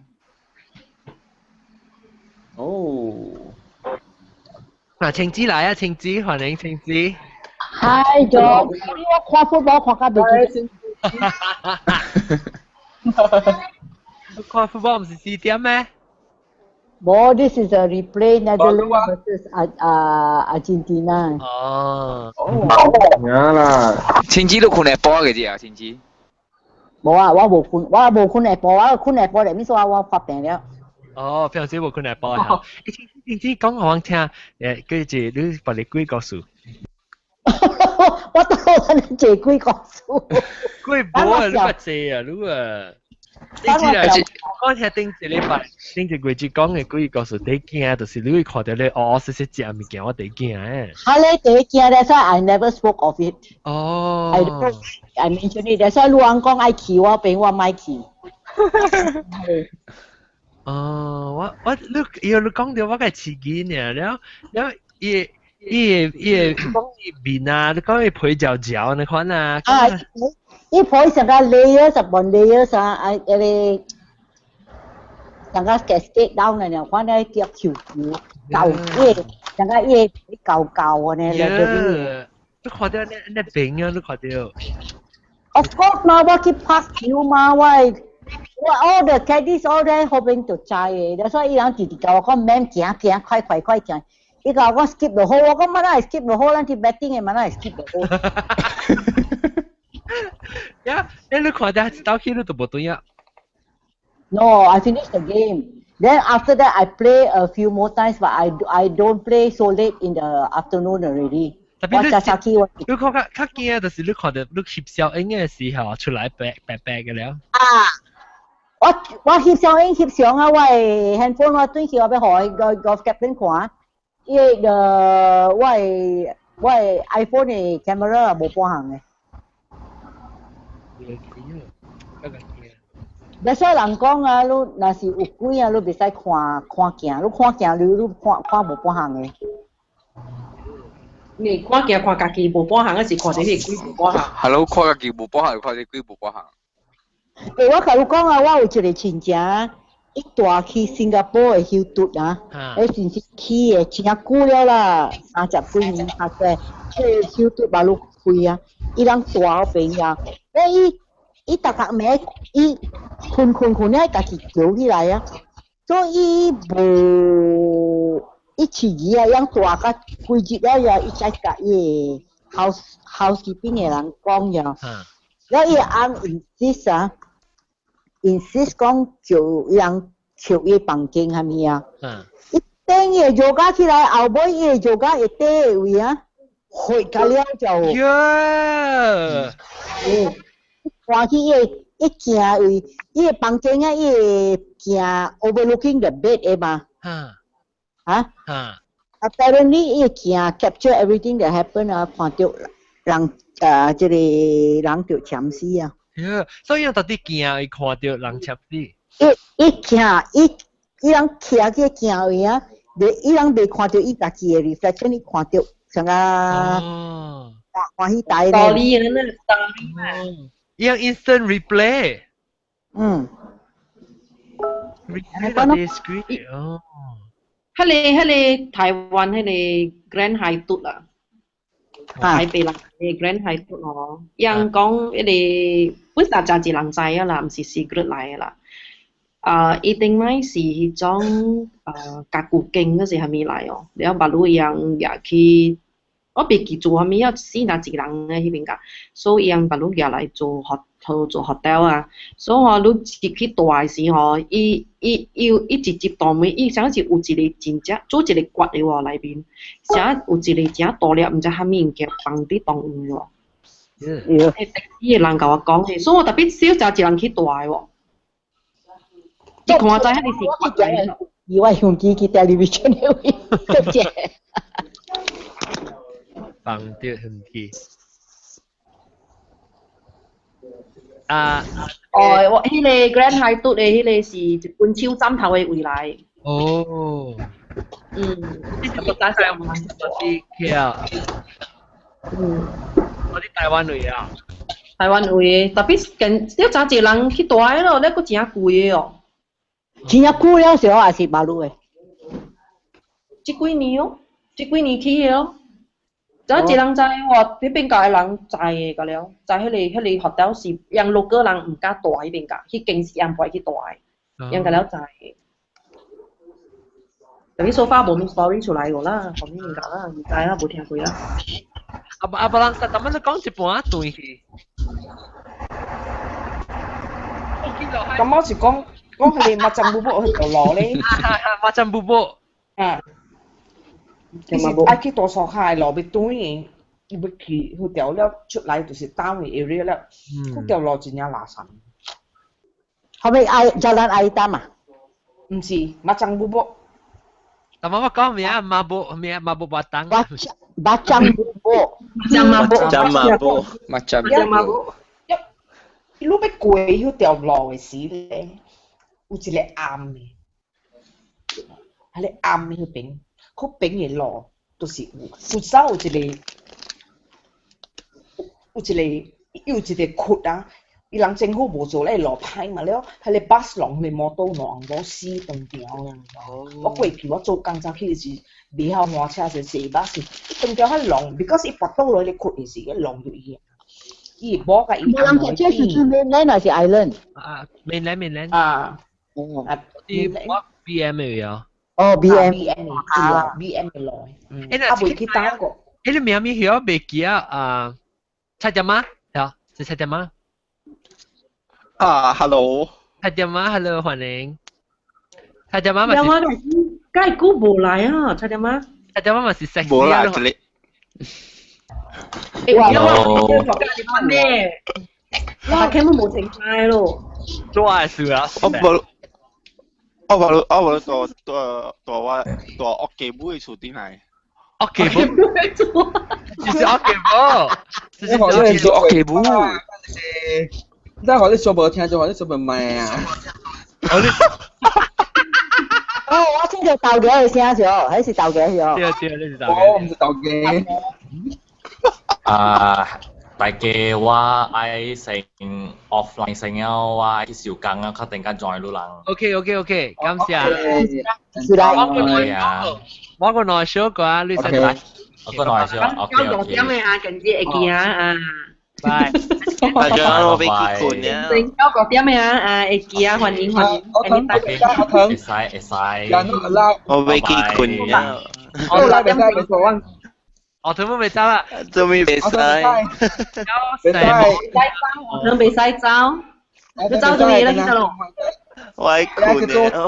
哦。嗱，晴子來啊，晴子，歡迎晴子。 Hi John，我看 football 看到袂記。看 football 毋是4點咩？無，this is a replay Netherlands versus 啊 Argentina。哦。啱啦。晴子都睏下晡嘅啫啊，晴子。無啊，我無睏，我無睏下晡，我睏下晡咧，咪說我發病了。哦，平時無睏下晡啊。你講我聽，跟住你把你鬼故事。我都係借鬼故事。鬼無啊，你捌借啊，你啊。你知啦，我聽頂一禮拜，頂一個月講嘅鬼故事，第一驚就是你會看到你哦，細細食物件，我第一驚誒。哈咧，第一驚咧，所以 I never spoke of it。哦。 I mention it，所以你講愛去，我變我莫去。哦，我你要你講到我個刺激呢，了了伊伊伊講伊面啊，你講伊皮嚼嚼，你看啊。啊，伊皮成個 layers upon layers 啊，啊，迄個成個 cascade down 嚟呢，看咧叫球球，舊伊成個伊舊舊嘅呢。你看到那那邊啊，你看到。 Of course 嘛，我去拍球嘛，我 all the caddies all 咧後邊就知嘅，所以伊人直直共我講免行行，快快快行。伊共我講 skip 就好，我講乜會 skip 就好，咱去 batting 嘅乜會 skip 就好。呀，你看到一道去你就無對啊。 No, I finished the game. Then after that, I play a few more times, but I don't play so late in the afternoon already. 特別我早起我你看較較驚，就是你看到你翕相影嘅時候出來白白白嘅了。啊！我翕相影翕相啊！我的 handphone 我轉去我欲予個個 captain 看，伊個我的 iPhone 的 camera 無半項的。那所以人講啊，你若是有鬼啊，你袂使看看鏡，你看鏡你你看看無半項的。你看鏡看家己無半項，還是看著彼個鬼無半項？ Hello，看家己無半項，看著鬼無半項。欸，我共你講啊，我有一個親戚，伊帶去新加坡的休頓啊，迄時是去的，真久了啦，三十幾年較濟，這個休頓馬路開啊，伊人大邊啊，欸伊伊逐逐暝伊睏睏睏了，家己叫起來啊，所以伊無伊飼魚啊，養大甲幾日了呀，伊才共伊的 housekeeping 的人講呀，了伊的翁 insist 啊，insist 講叫伊人笑伊房間啥物啊，伊等伊會做起來，後尾伊會做會底的位啊，血甲了就，嗯，看去伊會伊行位，伊的房間啊，伊會行 overlooking the bed 的嘛，啊，apparently 伊會行 capture everything that happen 啊，看到人啊，這個人著攕死啊。所以到底驚伊看到人攕死。伊伊行伊伊人徛去行位啊，伊人袂看到伊家己的 reflection，伊看到像啊，歡喜大咧。道理啊，那道理嘛。伊用 instant replay。嗯。 replay 到啲 screen 哦。彼個台灣彼個 Grand Hyatt 啦，台北人嘅 Grand Hyatt 哦，人講彼個本來真濟人知啊啦，毋是 secret 來的啦。啊，伊頂擺是彼種家具間嗰是啥物來哦，了目魯人也去，我袂記做啥物啊，死若一個人咧彼邊甲，所以𪜶目魯舉來做 hotel 做 hotel 啊，所以吼你入去住的時吼，伊伊伊伊直接大門，伊啥是有一個真正做一個掘的喎內面，啥有一個誠大粒，毋知啥物物件放佇當黃喎。迄伊個人共我講的，所以我特別少誠濟人去住的喎。你看知彼個是掘來的。以外用機去 television 的位，對不對？放著痕去。啊！哦，我彼個 Grand Hyatt 的彼個是一本手枕頭的位來。哦。嗯。我打上我是 KL。嗯。我佇台灣位啊。台灣位，特別近，你誠濟人去住的咯，你閣誠貴的哦。真正久了時候也是馬路的。這幾年哦，這幾年起的哦。誠濟人知喎，彼邊界的人知的個了，知彼個 hotel 是讓六個人毋敢住彼邊界，彼間是毋會去住的，𪜶個了知的。特別 so far 無物 story 出來過啦，後面物件啦，毋知啦，無聽過啦。啊啊，別人實，咱們講一半斷去。咁我是講講佢哋馬占布布去條路咧。馬占布布。啊，伊是愛去大沙跤的路欲轉的，伊欲去彼條了出來就是 town 的 area 了，彼條路真正垃圾。後尾愛 Jalan Ayer Hitam 啊？毋是，Machang Bubok。但媽媽講咩啊？Mabuk 咩？Mabuk batang。 Bachang Bubok。 Macam mabuk。 Macam mabuk。 Macam mabuk。你欲過彼條路的時咧，有一個暗的，彼个暗彼邊，彼邊的路就是有，有走有一個，有一個有一個窟啊，伊人政府無做咧路歹嘛了，彼个 bus 攏彼个摩托兩無死斷條啊！我過去我做工早去時，袂曉換車時坐巴士，伊斷條彼浪，because 伊跋倒落彼个窟的時，彼浪就伊。伊無共伊無人這是去 mainland 還是 island？啊，mainland mainland。啊。哦。啊，啲我 BM 嘅啊。哦，BM。 BM 啊，BM 的路。誒，啊，未去打過。誒，你名咪曉袂記啊？啊，七點嗎？係，是七點嗎？啊，hello。七點嗎？hello，歡迎。七點嗎？有啊，梗久無來啊，七點嗎？七點嗎？嘛是 sexy 無啦，這裡。欸，我咩？我根本無停牌咯。做愛事啊！我無，我無，我無蹛蹛蹛我蹛屋基尾厝頂來。屋基尾，就是屋基尾，就是做屋基尾。你學你說無聽就學你說無賣啊！哦，我聽到豆家的聲著，彼是豆家著。對對，你是豆家。我毋是豆家。啊，大家我愛先 offline 先了，我愛去收工啊，較陣間 join 你人。 OK，感謝。是啦。我個內小個啊，你先來。我個內小，OK 九點的啊，近日會見啊啊。拜。大家我欲去睏啊。九點的啊啊，會見啊，歡迎歡迎。我等，我等。會使會使。我欲去睏啊。我來袂使袂使我。我全部袂走啦，做咩袂使？袂使，我全袂使走，你走做咩啦？去走咯。我愛睏了，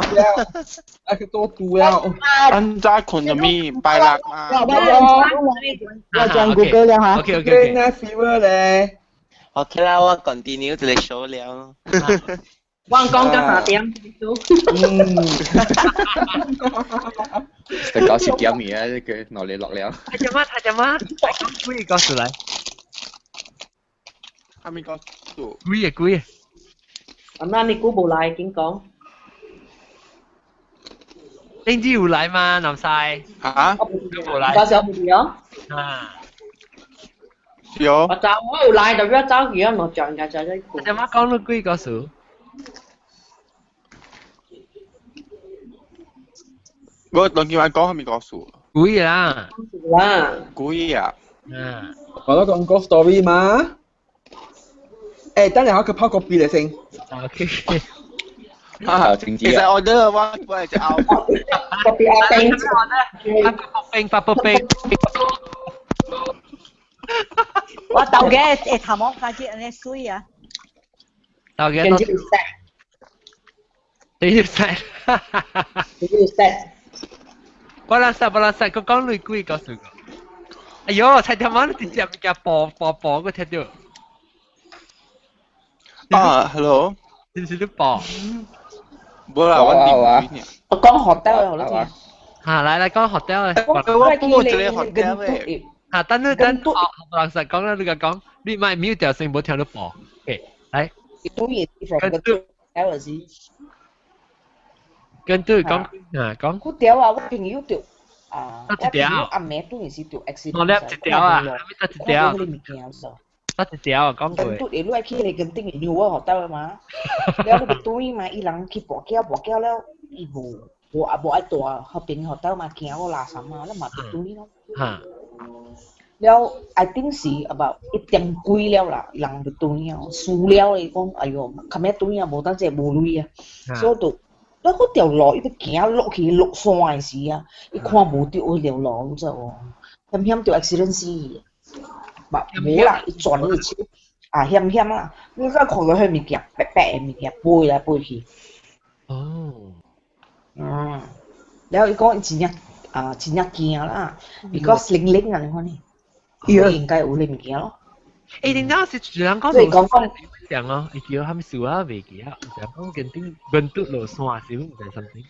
愛去多拄了。咱早睏咗咪？拜六嘛。我將 Google 了哈。 OK OK OK。那 fever 咧。 OK 啦，我 continue 一個 show 了。我講到三點。嗯。就搞10點而啊！這個落嚟落了。太只媽，太只媽，講幾個出來？還沒講數。幾個幾個？阿媽你估無來，緊講。頂次有來嗎？南西。嚇？無來。到時候無去哦。啊。是哦。我走，我有來，就要走去啊！落醬嘅就這。太只媽講咗幾個數？我當叫我講係咪個數？幾啦？啦。幾啊？嗯。我都講個 story 嘛。誒，等陣我去泡個啤嚟先。 OK。啊，停其實我都我我係隻牛。個啤阿冰。八八冰，八冰。我豆家會頭毛感覺按呢媠啊。豆家都。你要識。你要識。我來識，我來識，佢講你幾個數個？哎喲，菜頭媽你直接物件播播播，我聽到。啊，hello。是唔是你播？無啦，我點幾我講 hotel 好啦。嚇，來來講 hotel 啊。我我一個 hotel 嘅。嚇，等你等，老實講啦，你個講，你莫 mute 掉聲，無聽到播。OK，來。跟住跟住講啊講。嗰條啊，我朋友就啊，我朋友阿妹當時就 accident。我叻一條啊，得一條。看到物件數。得一條啊，講過。跟住會落去迄個雲頂的牛仔 hotel 嘛，了你欲轉嘛，伊人去跋筊跋筊了，伊無無啊無愛蹛彼邊 hotel 嘛，驚我垃圾嘛，咱嘛欲轉咯。嚇。了，I think 是 about 1點幾了啦，人就轉了，輸了伊講，哎喲，較尾轉啊，無等者無鐳啊，所以就。咱嗰條路，伊欲行落去落山的時啊，伊看無著彼條路，你知無？險險著 accident 死去，無啦，伊轉伊手，啊險險啦！你敢看到彼物件白白的物件飛來飛去。哦。嗯。了伊講伊真正啊真正驚啦，because 零零啊，你看呢，伊應該有呢物件咯。誒，點解是人講所以講講講咯，伊叫他們數啊，袂記啊，就講跟頂跟嘟落山是唔知 something。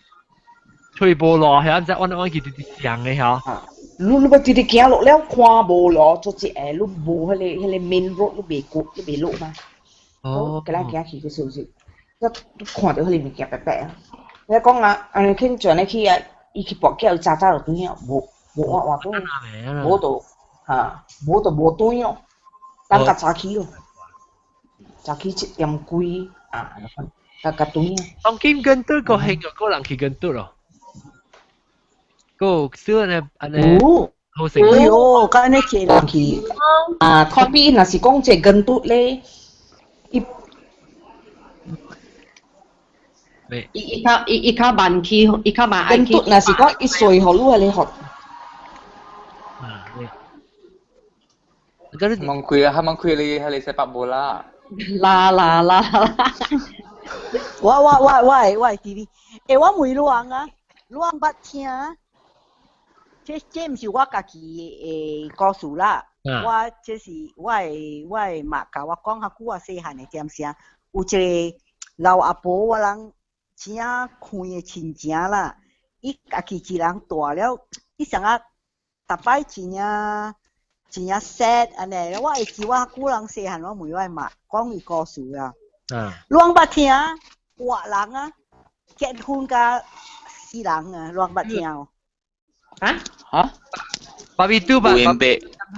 吹無路係，唔知按按佢直直上嘅嚇。你你要直直行落了，看無路，做一下，你無彼個 main road，你袂過，你袂落嘛。哦。給咱行去個時候，你看到彼個物件白白啊。你講啊，按呢去轉呢去啊，伊去跋筊，伊早早就轉啊，無無換換轉，無就哈，無就無轉咯。等較早起咯，早起7點幾啊，較較轉啊。當今跟對個興個人去跟對咯。個少呢，按呢，好成。哎喲，敢呢濟人去啊！可比若是講這跟對咧，伊伊伊較伊伊較慢去，伊較慢愛去。跟對若是講伊隨予你來學。望開啊！望開你係你食白無啦。啦啦啦啦！我會記你，欸，我問你啊，你捌聽？這毋是我家己的故事啦，我這是我的媽共我講較久啊，細漢的點聲，有一個老阿婆，我人真遠的親情啦，伊家己一人大了，伊啥啊，逐擺真正真正 sad 按呢，我會記我較久人細漢，我問我的媽講伊故事啊，你攏捌聽活人啊，結婚佮死人啊，你攏捌聽無？啊？嚇？爸比嘟吧，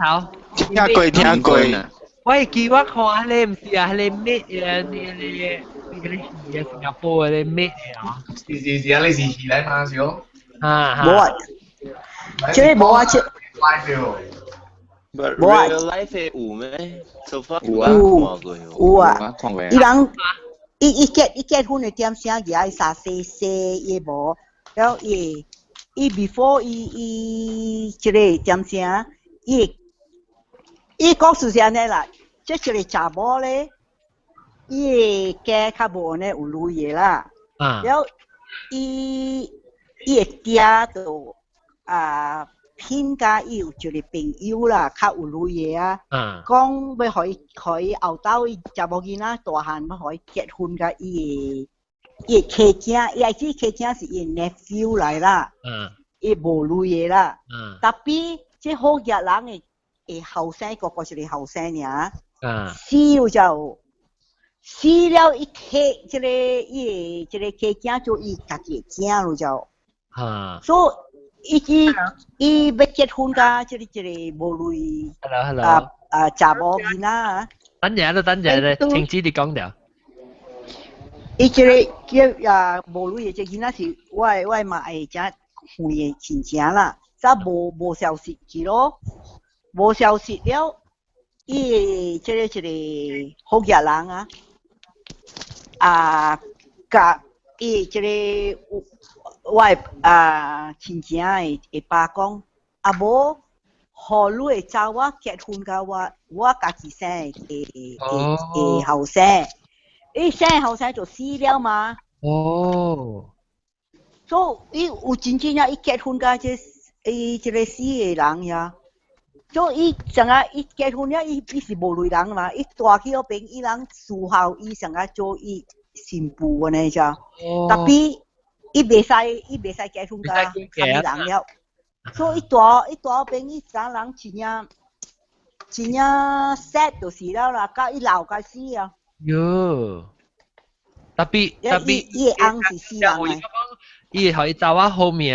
好。聽過聽過。我會記我看彼個毋是啊，彼個咩啊？那個戲啊，新加坡的咩啊？是是是啊，你是戲來嘛是哦？啊無啊，這個無啊，這。 But 無啊 real life 有咩？So far 有有啊，伊人伊結婚的點聲，伊愛三洗洗伊無，了伊。伊 before 伊伊這個點聲，伊伊故事是按呢啦，這一個查某咧，伊的家較無按呢有鐳的啦，了伊伊的爹就啊騙甲伊有一個朋友啦，較有鐳的啊，講欲予伊予伊後斗伊查某囡仔大漢欲予伊結婚佮伊的。伊的契囝，伊愛知契囝是伊的 nephew 來啦，伊無鐳的啦。Tapi 這好額人的的後生，個個一個後生爾，死了就死了，伊提這個伊的這個契囝做伊家己的囝了就。所以伊伊欲結婚佮這個這個無鐳啊啊查某囡仔。等陣啦，等陣咧，停止你講掉。伊這個叫啊無鐳的這囡仔是我的媽的誠遠的親情啦，則無無消息去咯，無消息了，伊的這個一個福建人啊，啊，共伊這個我的啊親情的的爸講，啊無，予你的查某結婚佮我，我家己生的的的後生。伊生後生就死了嘛。哦。所以伊有真正啊，伊結婚佮這伊這個死的人呀。所以伊怎啊？伊結婚了，伊伊是無鐳人嘛。伊大去彼邊，伊人伺候伊，上啊做伊新婦按呢只。Tapi 伊袂使，伊袂使結婚佮別人了。所以伊大伊大彼邊，伊啥人真正真正 sad 就是了啦，佮伊老佮死啊。喲，tapi tapi 伊的翁是死人的。伊予伊查某好命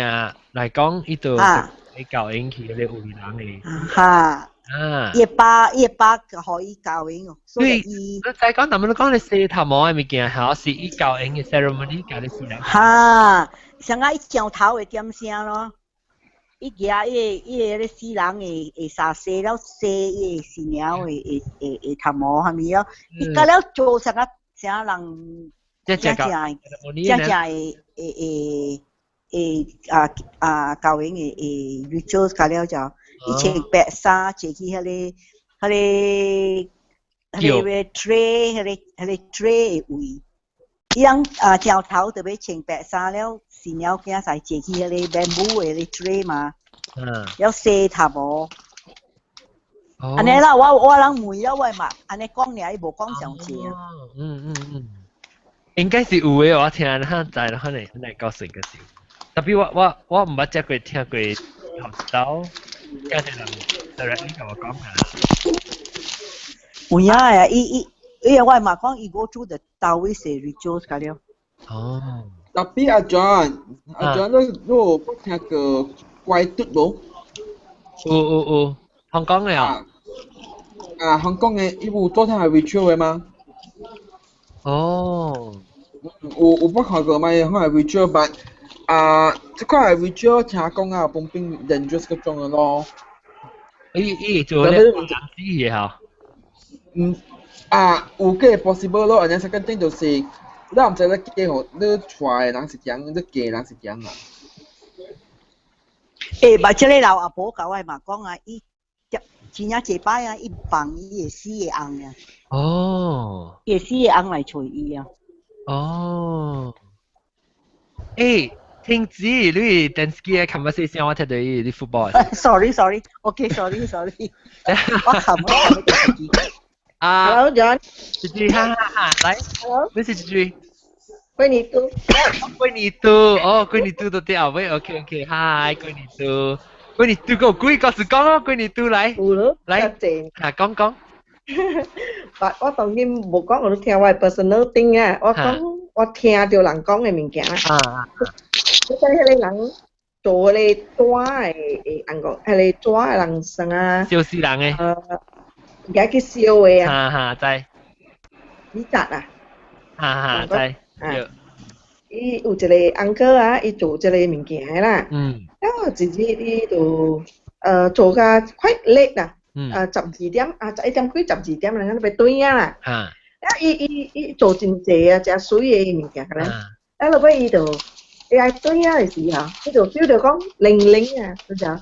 來講，伊就會教𪜶去彼個有人的。哈。啊。伊爸伊爸予伊教𪜶哦，所以伊。你再講，咱們講你洗頭毛的物件，嚇是伊教𪜶的 ceremony 教你死人。哈，像啊伊上頭的點聲咯，伊舉伊伊個死人的的衫洗了洗伊的新娘的的的的頭毛啥物了，伊到了做啥個啥人真正正真正的的的啊啊教𪜶的的 ritual 到了就，伊穿白衫坐去彼個彼個彼個 tray 彼個彼個 tray 的位，伊人啊朝頭就欲穿白衫了，新娘囝婿坐去彼个 bamboo 的 tray 嘛，了洗頭毛。按呢啦，我人問了我嘛，按呢講爾，伊無講上濟啊。嗯嗯嗯，應該是有的，我聽哈知啦，可能可能告訴個是。特別我毋捌食過聽過學到，聽一人 directly 共我講下。有影啊，伊伊，伊我嘛講伊 go through the Taoist rituals 個了。哦。特別阿 John，阿 John 你有聽過怪嘟無？有有有，香港的啊。啊，香港的伊有做聽 ritual 的嗎？哦。有捌看過嗎？香港 ritual，but 啊，這款 ritual 聽講啊，本變 dangerous 嗰種的咯。伊伊做咧人死的吼。嗯，啊，有個 possible 咯，而且 second thing 就是，你毋知你嫁予你娶的人是怎，你嫁的人是怎啊？欸，嘛，這个老阿婆共我嘛講啊，伊真正這擺啊，伊放伊的死的翁啊。哦。伊的死的翁來揣伊啊。哦。欸，聽子，你電視機的 conversation 我聽到伊你 football。 Sorry sorry，OK sorry sorry，我冚我電視機。啊，Hello John，姐姐，哈哈哈，來，Hello，你是姐姐。龜尼嘟，龜尼嘟，哦，龜尼嘟都對後尾，OK OK，Hi，龜尼嘟，龜尼嘟個幾個是講咯，龜尼嘟來，來，啊講講。我當然無講，我都聽我 personal thing 啊，我講我聽著人講的物件。啊。我知彼个人做彼个紙的，按講，彼个紙的人啥啊？燒死人的。而家去燒的啊。哈哈，知。你扎啊？哈哈，知。啊。伊有一個 uncle 啊，伊做這個物件的啦。啊，一日伊就做甲 quite late 啦。12點啊，11點幾12點，人家欲轉啊啦。啊，伊伊伊做真濟啊，誠媠的物件個咧。啊，落尾伊就伊愛轉啊的時候，伊就 feel 到講冷冷啊，你知無？啊，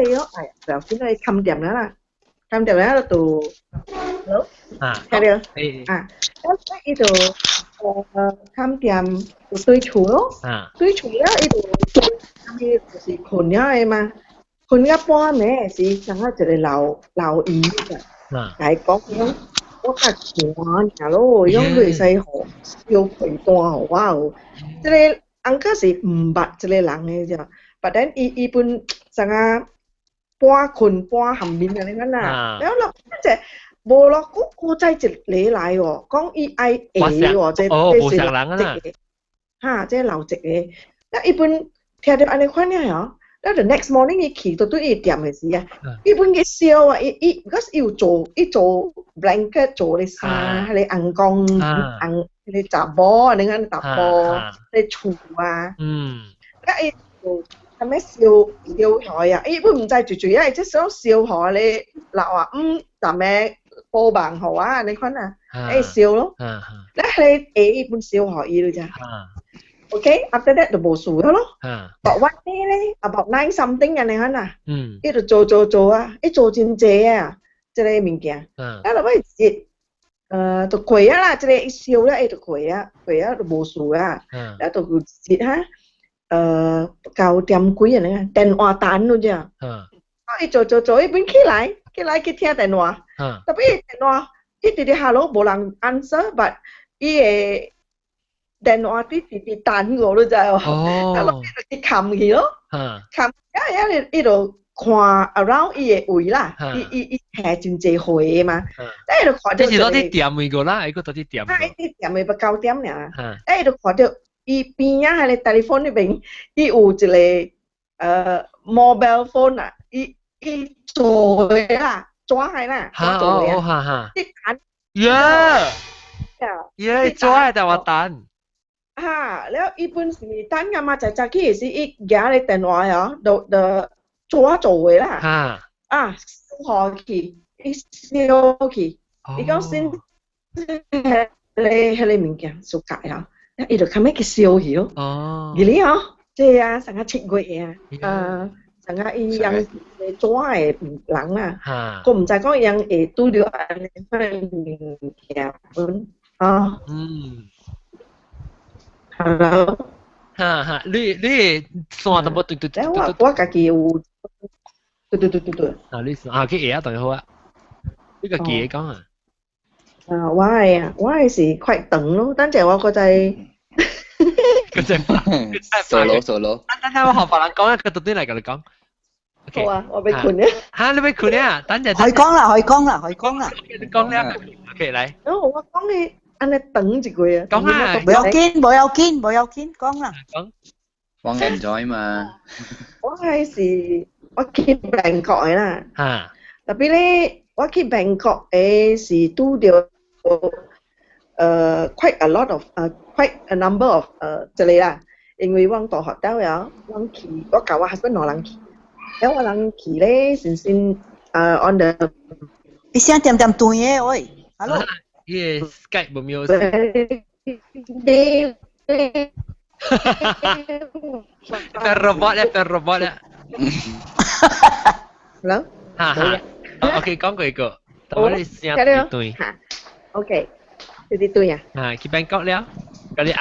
伊講哎呀，不要緊，伊冚掂啦啦，冚掂啦就，好，聽著，啊，啊，伊就冚掂就對厝咯，對厝了伊就，伊就是睏了的嘛。睏到半暝時，感覺一個老老姨仔，共伊講講，我較寒爾咯，伊講你會使予燒被單予我無？這个 uncle 是毋捌這个人的啫，but then 伊伊本啥啊半睏半含面按呢款啦，了落這無咯，閣閣再一个來哦，講伊愛下哦，這這是老籍的，哈，這老籍的，那伊本聽著按呢款了哦。了 the next morning 伊去到對伊店的時啊，伊本去燒啊，伊伊，because 伊有做伊做 blanket 做咧衫，彼个翁公翁彼个查某，按呢款查埔，彼个厝啊，啊伊就啥物燒燒開啊，伊本毋知住住啊，伊只想燒予咧老啊，啥物報夢予我按呢款啊，會燒咯，了彼个下伊本燒予伊了咋。OK，after that 就無事了咯。But one day 咧，about 9 something 按呢款啊，伊就做做做啊，伊做真濟啊，這个物件。啊，落尾一日，就過啊啦，這个伊燒了，伊就過啊，過啊就無事啊。了就有一日哈，9點幾按呢，電話彈了啫。啊，伊做做做，伊本起來，起來去聽電話。特別電話，伊直直 hello 無人 answer，but 伊的電話佇直直彈過，你知無？啊，落尾就去冚去咯，冚啊，啊，伊就看 around 伊的位啦，伊伊伊提真濟貨嘛，啊，伊就看著。這是到佇店位過啦，伊閣到佇店。啊，伊佇店位欲9點爾，啊，伊就看著伊邊仔彼个 telephone 彼邊，伊有一个mobile phone 啊，伊伊做的啦，紙的啦，紙做的啊，伊彈。耶！耶，紙的電話彈。哈，了伊本是等阿媽早早起時，伊舉个電話哦，就就紙做的啦。啊，燒去，伊燒去，伊講先，彼个彼个物件暑假啊，伊就較尾去燒去咯。而你哦，這啊，上個7月啊，上個伊用紙的人啊，佫毋知講伊會拄著按呢款物件本啊。Hello。哈哈，你線都無對對對。我家己有，對對對對對。啊，你線啊，去下當然好啊。你個記講啊。啊，我的啊，我的是快長咯，等陣我閣再。閣再 solo solo。等等，我學別人講啊，佢到底嚟共你講。好啊，我欲睏啊。嚇，你欲睏啊？等陣。可以講啦，可以講啦，可以講啦。你講啦，OK 來。哦，我講你按呢長一句啊。講啊。無要緊，無要緊，無要緊，講啦。講。我 enjoy 嘛。我係是我去 Bangkok 的啦。嚇。 Tapi 咧，我去 Bangkok 的是拄著quite a lot of quite a number of 這個啦，因為我大學到了，我去我佮我 husband 兩人去，了我人去咧先先on the 你聲恬恬斷的喂，Hello。伊個 Skype 無妙。變 robot 咧，變 robot 咧。 Hello。哈哈。OK，講過一個，但我你聲對對。嚇，OK，對對對啊。啊，去 Bangkok 了，佮你翁。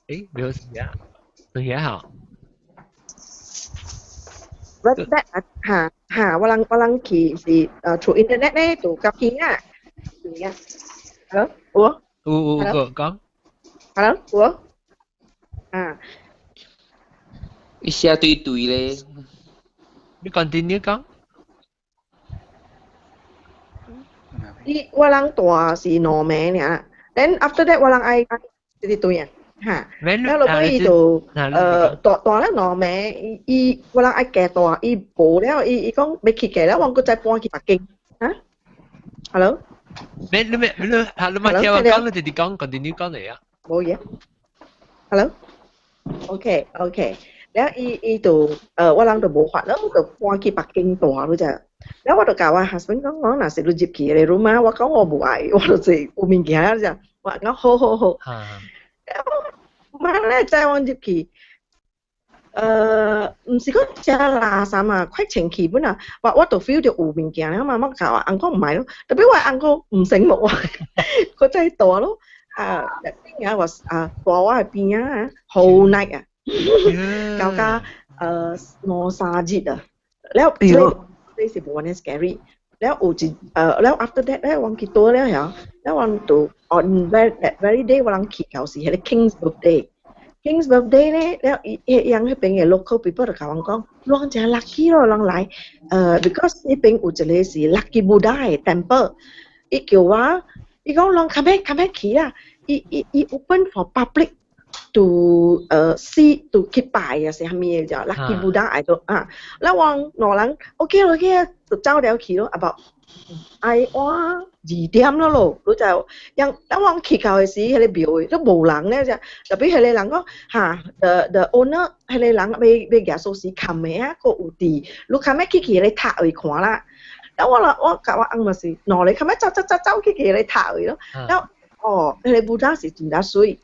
誒，沒有事啊，對遐好。 That 啊，嚇嚇，我人去是through internet 咧，就夾去啊，對啊。Hello，有？有有個講。 Hello，有？啊。伊寫對對咧。你 continue 講。伊我人蹛是兩暝爾，then after that 我人愛對對對啊。嚇，了落尾伊就蹛蹛了兩暝，伊伊我人愛加蹛，伊無了，伊伊講欲去加了，我閣再搬去北京。嚇，Hello？你你咩你嚇你咪聽我講，你直直講，continue 講嚟啊。無嘢。Hello？OK OK，了伊伊就我人就無法咯，就搬去北京蹛咯啫。了我就共我 husband 講，我若是你入去個 room 啊，我講我無愛，我就是有物件了啫。我講好好好。媽咧，再往入去，毋是講誠垃圾啊，快清氣本啊，我我就 feel 著有物件了嘛，我共我翁講毋愛咯，tapi 我翁講毋醒目啊，閣再蹛咯，啊，邊啊我啊蹛我的邊仔啊，whole night 啊，到甲兩三日啊，了這個這是無按呢 scary。了有一了 after that 咧，我去倒了遐，了我就 on that very day 我人去到是彼個 King's birthday。King's birthday 咧，了伊彼樣彼邊的 local people 就共我講，攏誠 lucky 咯，人來，because 彼邊有一個是 Lucky Buddha 的 temple，伊叫我，伊講攏較欲較欲去啦，伊伊伊 open for public to see to 去拜啊，是啥物的就 Lucky Buddha 愛到啊，了我兩人 OK OK 啊，就走了去咯，about 愛晚2點了咯，你就因當我去到的時，彼個廟的都無人咧，就 tapi 彼個人講哈，the owner 彼個人欲欲舉鎖匙冚的啊，閣有佇，你較欲去去彼個塔位看啦。了我啦，我共我翁嘛是兩个較欲走走走走去去彼個塔位咯。了哦，彼個 Buddha 是真正媠。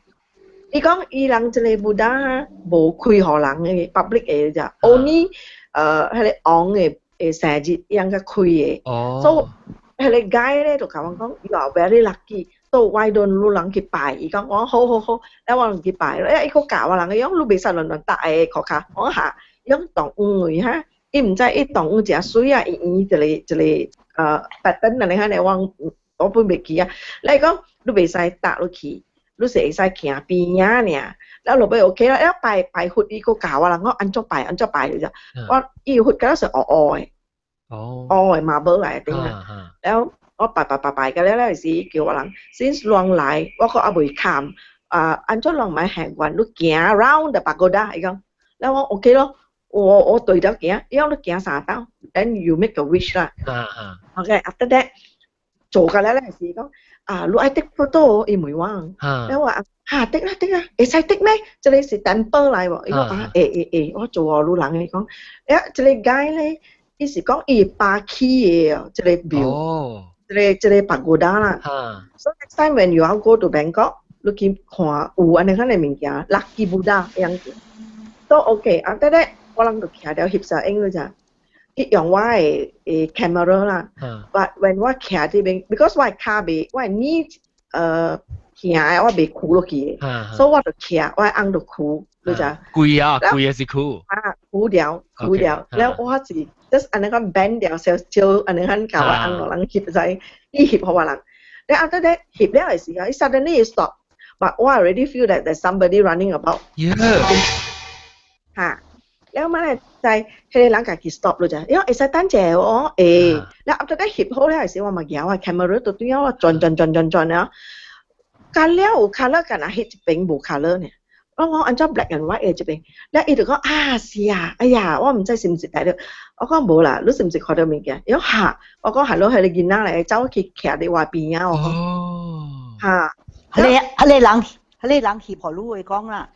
伊講伊人這個 Buddha 無開予人的 public 的咋，only 彼個王的的生日伊人才開的。哦。 So 彼個 guy 咧就共我講，you are very lucky，so why don't 你人去拜？伊講我好好好，了我人去拜，了伊閣教我人，伊講你袂使亂亂踏的塗跤，我講哈，伊講動遠位哈，伊毋知伊動遠誠媠啊，伊圓一個一個pattern 啊，你看咧我我本袂記啊，了伊講你袂使踏落去。你是會使行邊仔爾，了落尾 OK 啦，了拜拜佛伊閣教我人，我按怎拜按怎拜就，我伊佛敢若是烏烏的，烏的 marble 來的頂啊，了我拜拜拜拜個了了時叫我人，since 攏來，我閣猶未崁，啊按怎攏莫行遠，你行 round the pagoda 伊講，了我 OK 咯，我我對著行，伊講你行三兜，then you make a wish 啦。OK，after that 做個了了時講。啊，你愛 take photo，伊問我，了我哈 take 啦 take 啦，會使 take 咩？這個是 temple 來無？伊講啊，會會會，我做予你人伊講，欸，這個 guy 咧，伊是講伊巴起的哦，這個廟，這個這個 pagoda 啦。So next time when you all go to Bangkok，你去看有按呢款的物件，Lucky Buddha 樣子，都 OK。After that，我人就徛了翕相影了咋。去用我的的 camera 啦。But when 我徛佇邊，because 我的跤袂，我的 knee 行的，我袂跍落去的，所以我就徛，我翁就跍，你知？跪啊，跪的是跍。啊，跍了，跍了，了我是 just 按呢款 bend 掉，少少按呢款共我翁予人翕使，伊翕予我人。了 after that 翕了的時候，伊 suddenly stop，but 我 already feel that there's somebody running about。 嚇！了嘛咧，在彼个人家己 stop 咯咋，因為會使等者哦，會。了 after that 翕好了的時，我嘛舉我 camera 就對我轉轉轉轉轉了。加了有 colour，干焦彼一邊無 colour 呢。我講按怎 black and white 的這邊，了伊就講啊是啊，哎呀，我毋知是毋是帶著，我講無啦，你是毋是看著物件？伊講哈，我講係咯，彼個囡仔來走去徛佇我邊仔，我講哈，彼個人翕予你話講啦。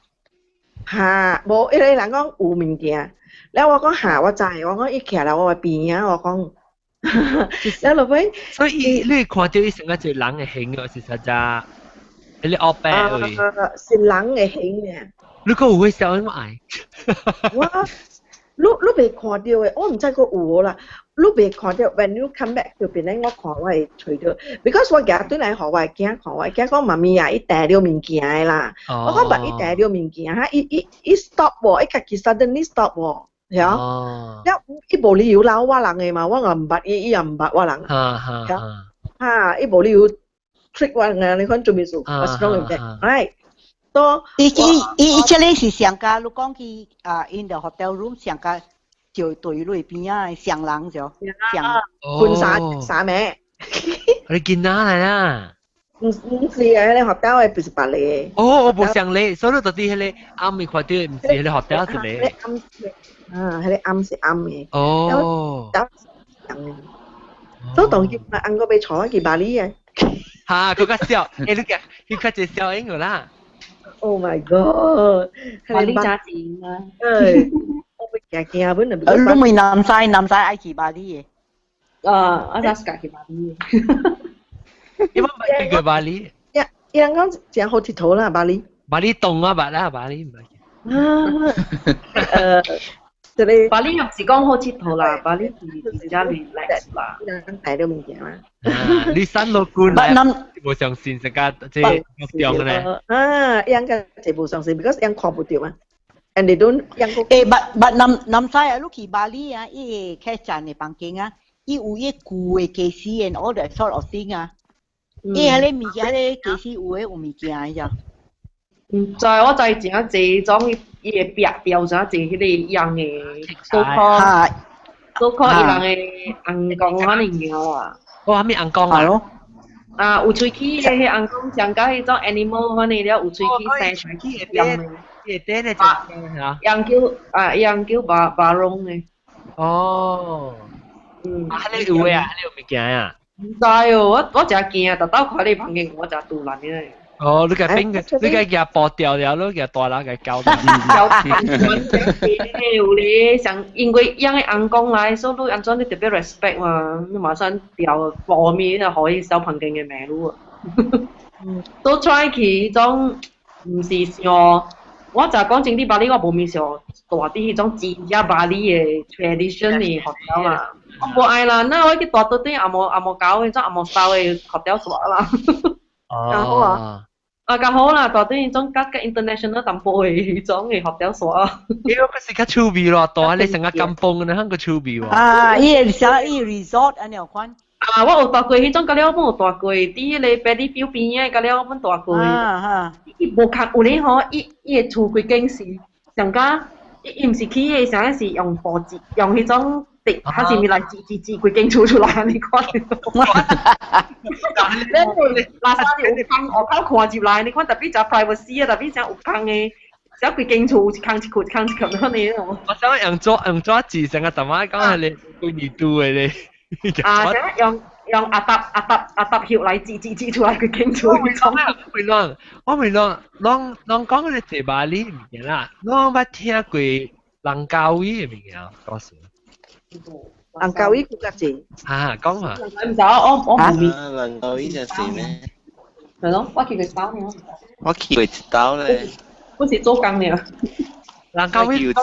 哈，無，彼個人講有物件，了我講哈，我知，我講伊徛佇我邊仔，我講，了落尾，所以你看著伊成個一個人的形哦，是實在。你學白位，是人的形呢。你閣有會小我愛。我，你袂看著的，我毋知閣有無啦。你袂看著，when you come back 就變咧，我看我會揣著，because 我舉轉來予我的囝看，我的囝講媽咪啊，伊提著物件的啦。我講但伊提著物件哈，伊 stop 喎，伊家己 suddenly stop 喎，係啊。了，伊無理由撈我人的嘛，我也毋捌伊，伊也毋捌我人。哈，伊無理由 trick 我人，你看做咩事？What's wrong with that? Right? 都伊這个是上加，你講去啊，in the hotel room 上加就對裏邊仔上人就上分啥啥名？你見哪嚟啦？毋是啊，彼個 hotel 的不是別個。哦，我無想你，所以你到底彼個暗暝看到毋是彼個 hotel 一個。暗啊，彼個暗是暗的。哦。所以當今啊，翁閣欲帶我去峇里啊。哈，閣較笑，欸，你講，佢較濟笑應個啦。 Oh my god！峇里真錢啊！誒，我欲驚驚本啊！你咪男仔，男仔愛去峇里的。啊，我就家去峇里。你捌去過峇里？伊人講誠好𨑨迌啦，峇里。峇里凍啊，捌啦，峇里毋捌。啊，這個峇里又毋是講好𨑨迌啦，峇里是真正 relax 啦。人帶著物件啦。你山路官來，無相信這個這中咧。啊，伊人較濟無相信，because 伊人看無著嘛。And they don't 人個。欸，but 男仔啊，你去峇里啊，伊個客棧的房間啊，伊有伊舊的家私 and all that sort of thing 啊。伊彼個物件，彼個家私有的有物件的咋？毋知，我知真濟種伊會壁掉真濟彼個樣的，so called so called 伊人的尪公可能了啊。哦，啥物尪公啊？啊，有喙齒的彼尪公，上較彼種 animal 可能了有喙齒生出來樣的。會底咧，嚇。樣叫啊，樣叫 barong 的。哦。啊，彼個有的啊，彼個有物件啊？毋知哦，我誠驚，逐擺看你房間，我誠突然的。哦，你共變個，你共舉布掉了，你舉大人共交。交有咧，像因為養的尪公來，所以你按怎你特別 respect 嘛，你馬上掉布面，就予伊小房間的罵你啊。都 try 去彼種，毋是像，我就講真，佇峇里我無物想住佇彼種真正峇里的 tradition 的 hotel 啦。我無愛啦，那我去住倒底紅毛紅毛狗彼種紅毛 style 的 hotel 煞啦。哦。好啊。啊，較好啦，住佇彼種較較 international 淡薄的彼種的 hotel 煞。欸，我是較趣味咯，住喺你成個甘榜的，遐閣趣味喎。啊，伊會啥伊 resort 按呢款。啊，我有住過彼種，甲了阮有住過，佇彼個 paddy field 邊仔，甲了阮住過。啊哈。伊無共有咧吼，伊的厝規間是上加，伊毋是起的，啥是用布織，用彼種竹，還是物來織織織規間厝出來，你看。你垃圾有空外口看入來，你看特別誠 privacy 啊，特別誠有空的，只規間厝一空一窟一空一窟按呢哦。我想用紙織成個淡仔講係你規年度的咧。啊，啥用阿搭阿搭阿搭葉來織織織出來規間厝。我未攏，我未攏，攏講嗰個坐峇里物件啦，攏捌聽過蘭卡威的物件，講實。蘭卡威較濟。啊，講嘛。毋知我無明。蘭卡威就是咩？係咯，我去過一擺爾。我去過一擺咧。我是做工爾。蘭卡威。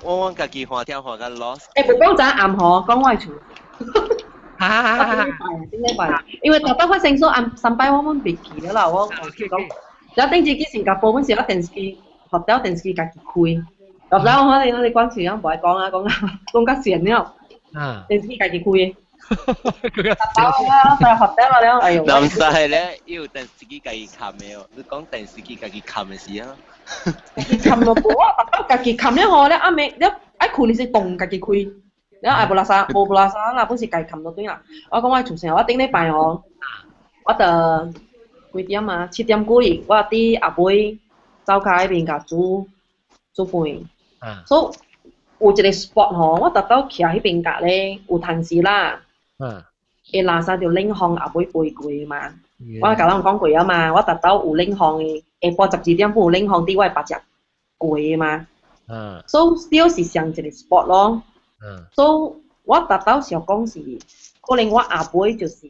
我家己看聽看甲 lost。欸，無講昨暗吼，講我的厝。我頂禮拜，因為特登發生數按三擺我們袂記得啦，我講。然後頂次去新加坡，阮是我電視機，hotel 電視機家己開。後來我哋我哋關事啊，無愛講啊，講啊，講較閒了。電視機家己開。佢個啊，在 hotel 啦了，哎呦。南西咧，有電視機家己冚的哦，你講電視機家己冚的時啊？冚咯，無啊，特登家己冚了吼，了暗暝了愛困的時動家己開。了愛無垃圾，無垃圾啦，本是家己冚就對啦。我講我出聲，我頂禮拜哦，我就幾點啊？7點幾，我佇後尾灶跤彼邊共煮煮飯。所以有一個 spot 吼，我特登徛彼邊角咧，有趁時啦。會垃圾就冷風後尾飛過嘛。我共人講過啊嘛，我特登有冷風的，下晡12點半有冷風佇我的腹脊過嘛。所以 still 是上一個 spot 咯。所以我特登想講是，可能我阿妹就是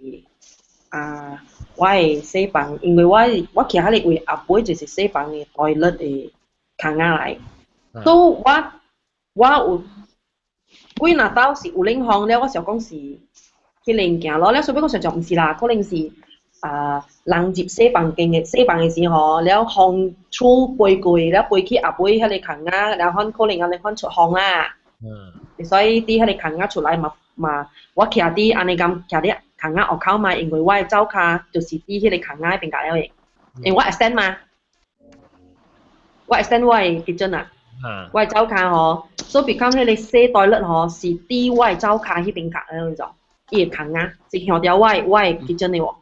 啊，我的洗房，因為我我徛彼個位後尾就是洗房的 toilet 的空仔來。所以我我有幾若兜是有冷風了，我想講是彼個物件咯。了所以我想講毋是啦，可能是啊人入洗房間的洗房的時候，了風吹飛過，了飛去後尾彼個空仔，然後可能按呢款出風啦。所以佇彼個空仔出來嘛嘛，我徛佇按呢咁徛佇空仔外口嘛，因為我的灶跤就是佇彼個空仔彼邊角了的，因為我 extend 嘛，我 extend 我的 kitchen 啊。我的灶跤吼，所以 become 彼個洗 toilet 吼是佇我的灶跤彼邊角了就，伊的空仔是向著我的 kitchen 的喎。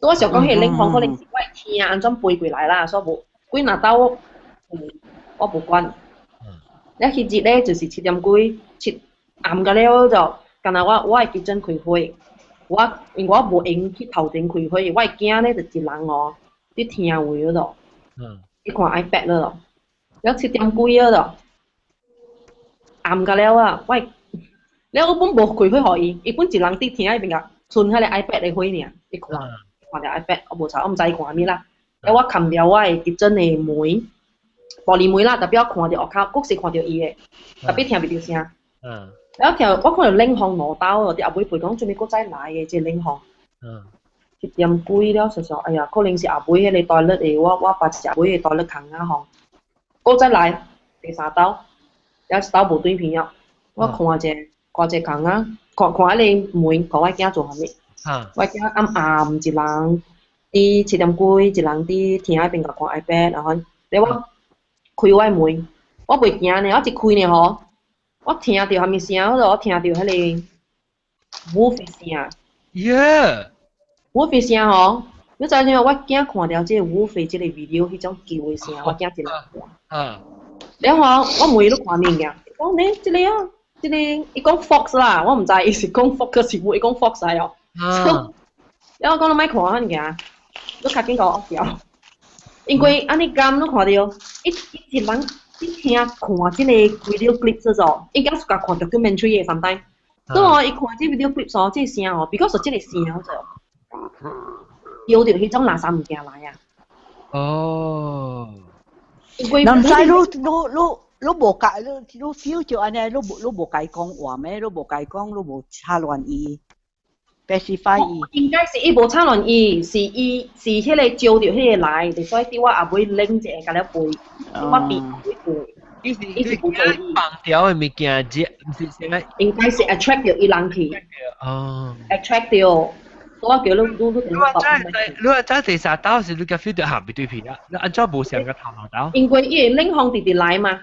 所以我想講彼個冷風可能是我的聽按怎飛過來啦，所以無幾若兜我無管。了彼日咧就是7點幾，七暗個了就，敢若我我的 kitchen 開火，我因為我無閒去頭前開火，我的囝咧就一人哦，佇廳位嗰度，伊看 iPad 了咯。了7點幾了就，暗個了啊，我了我本無開火予伊，伊本一人佇廳彼邊個，賰彼個 iPad 的火爾，伊看看著 iPad，我無睬，我毋知伊看啥物啦。了我冚掉我的 kitchen 的門，玻璃門啦，特別我看著外口，閣是看著伊的，特別聽袂著聲。了聽我看著冷風兩兜，佇後尾飛講做啥物閣再來的這個冷風。7點幾了，想想，哎呀，可能是後尾彼個 toilet 的，我我把後尾的 toilet 空啊吼。閣再來第三兜，了一兜無對片了。我看者看者空啊，看看彼個門，看我囝做啥物。我囝暗暗一人佇7點幾，一人佇廳彼邊共看 iPad，然後了我開我的門，我袂驚呢，我一開呢吼，我聽著啥物聲，我聽著彼個 wolf 的聲。 wolf 的聲吼，你知影我囝看著這個 wolf 的這個 video 彼種叫的聲，我囝一人看。了吼，我問伊你看物件，伊講呢，這個啊，這個伊講 fox 啦，我毋知伊是講 fox 是無，伊講 fox 來哦。了我講你莫看彼物件，你較緊共我掉。因為按呢敢你看著，伊伊一人佇廳看這個 video clip 這種，應該是共看 documentary 的 sometimes。所以哦，伊看這 video clip 哦，這個聲哦，because 這個聲就搖著彼種垃圾物件來啊。因為毋知你你你你無共你你 feel 著按呢，你無你無共伊講話咩？你無共伊講，你無插亂伊，pacify 伊。應該是伊無插亂伊，是伊是彼個招著彼個來，就所以佇我後尾拎一個共了飛，我邊後尾飛。伊是伊是放掉的物件，這毋是啥物？應該是 attract 著伊人去。attract 著，所以我叫你你你你話真你話真第三兜是你共 feel 著行袂對皮啊？你按怎無上個頭腦兜？因為伊會冷風直直來嘛，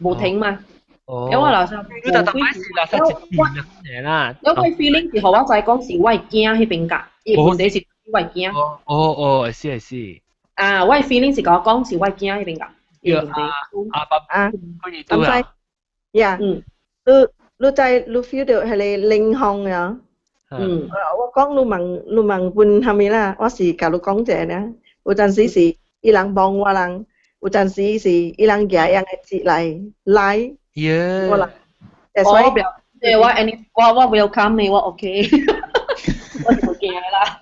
無停嘛。因為我老實，你特特擺是垃圾一邊啦。我 feeling 是予我知講是我會驚彼邊角，伊問題是我會驚。哦哦，是是。啊，我 feeling 是共我講是我會驚彼邊角。阿爸啊，唔知，呀，你你知你 feel 到彼個冷風呀？我講你問你問問啥物啦？我是共你講者呢。有陣時是伊人望我人，有陣時是伊人舉樣的字來來我人。所以對我 any 我我 welcome 你，我 OK，我是無驚啦。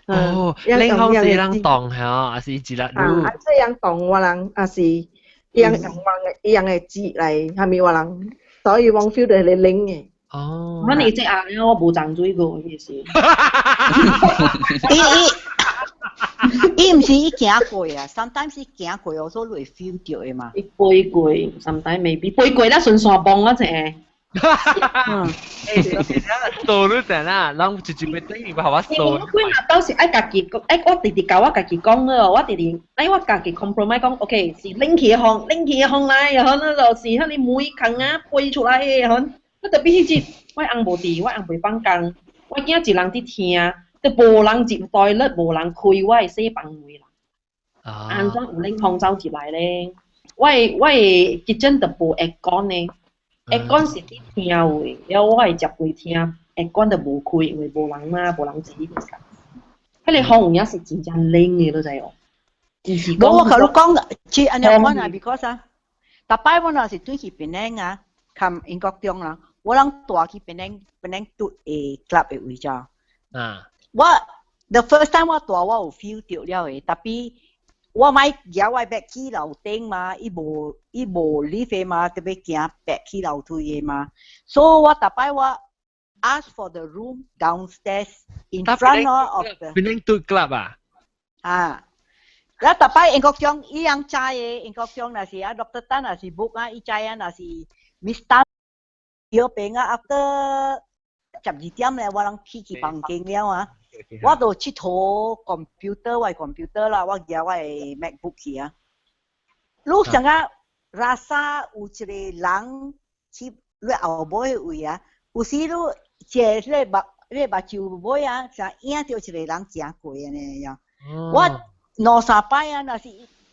哦，冷風是人動嚇，還是一粒？啊，這樣動我人，還是伊樣用我伊樣的字來啥物我人，所以我 feel 到彼個冷的。哦。我你這下咧，我無漲水過意思。伊伊伊毋是伊行過啊，sometimes 伊行過，我所會 feel 到的嘛。伊飛過，sometimes maybe 飛過啦，順線幫我一下。嗯。數你陣啦，人直接會等於話我數。我幾若到時愛家己講，愛我直直教我家己講咯，我直直愛我家己 compromise 講，OK 是冷氣的風，冷氣的風來，然後那就是彼個門空啊飛出來的，吼，我特別彼日我翁無佇，我翁袂放工，我囝一人佇聽，都無人入 toilet，無人開我的洗房門啦。按怎有冷風走入來咧？我的 kitchen 就無 aircon 呢，aircon 是佇廳位，了我會食規廳，aircon 就無開，因為無人嘛，無人坐彼邊。彼個風有影是真正冷的，你知無？毋是無我共你講，是按呢款啊，because 啊，逐擺我若是轉去檳城啊，含英國中啦，我人帶去檳城檳城拄的 club 的位置。我 the first time 我帶我有 feel 到了的，tapi 我莫舉我 bag 去樓頂嘛，伊無伊無 lift 的嘛，特別行 bag 去樓梯的嘛，所以我逐擺我 ask for the room downstairs in front of the 檳城拄 club 啊？啊。了逐擺英國中伊人知的，英國中若是啊，Dr. Tan 若是 book 啊，伊知啊，若是 Miss Tan 小病啊，after 12點咧，我人去去房間了啊，我就𨑨迌 computer 我的 computer 啦，我舉我的 MacBook 去啊。你想啊，rasa 有一個人去你後尾位啊，有時你坐你目你目睭尾啊，就影著一個人行過按呢樣。我兩三擺啊，若是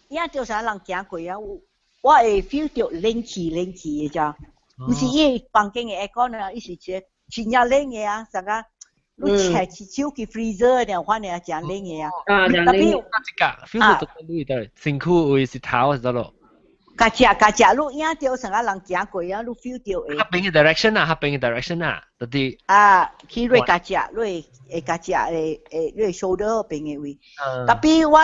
影著啥人行過啊，我會 feel 到冷氣冷氣的咋，毋是伊房間的 aircon 啊，伊是一個真正冷的啊，啥個你揣一手去 freezer 的款的啊，真冷的啊。啊， tapi 這個 feel 到你的身軀位是頭是得咯。家食家食，你影著啥個人行過啊，你 feel 到會。彼邊的 direction 啊，彼邊的 direction 啊，到底。啊，去你家食，你會家食會會你 shoulder 邊的位。tapi 我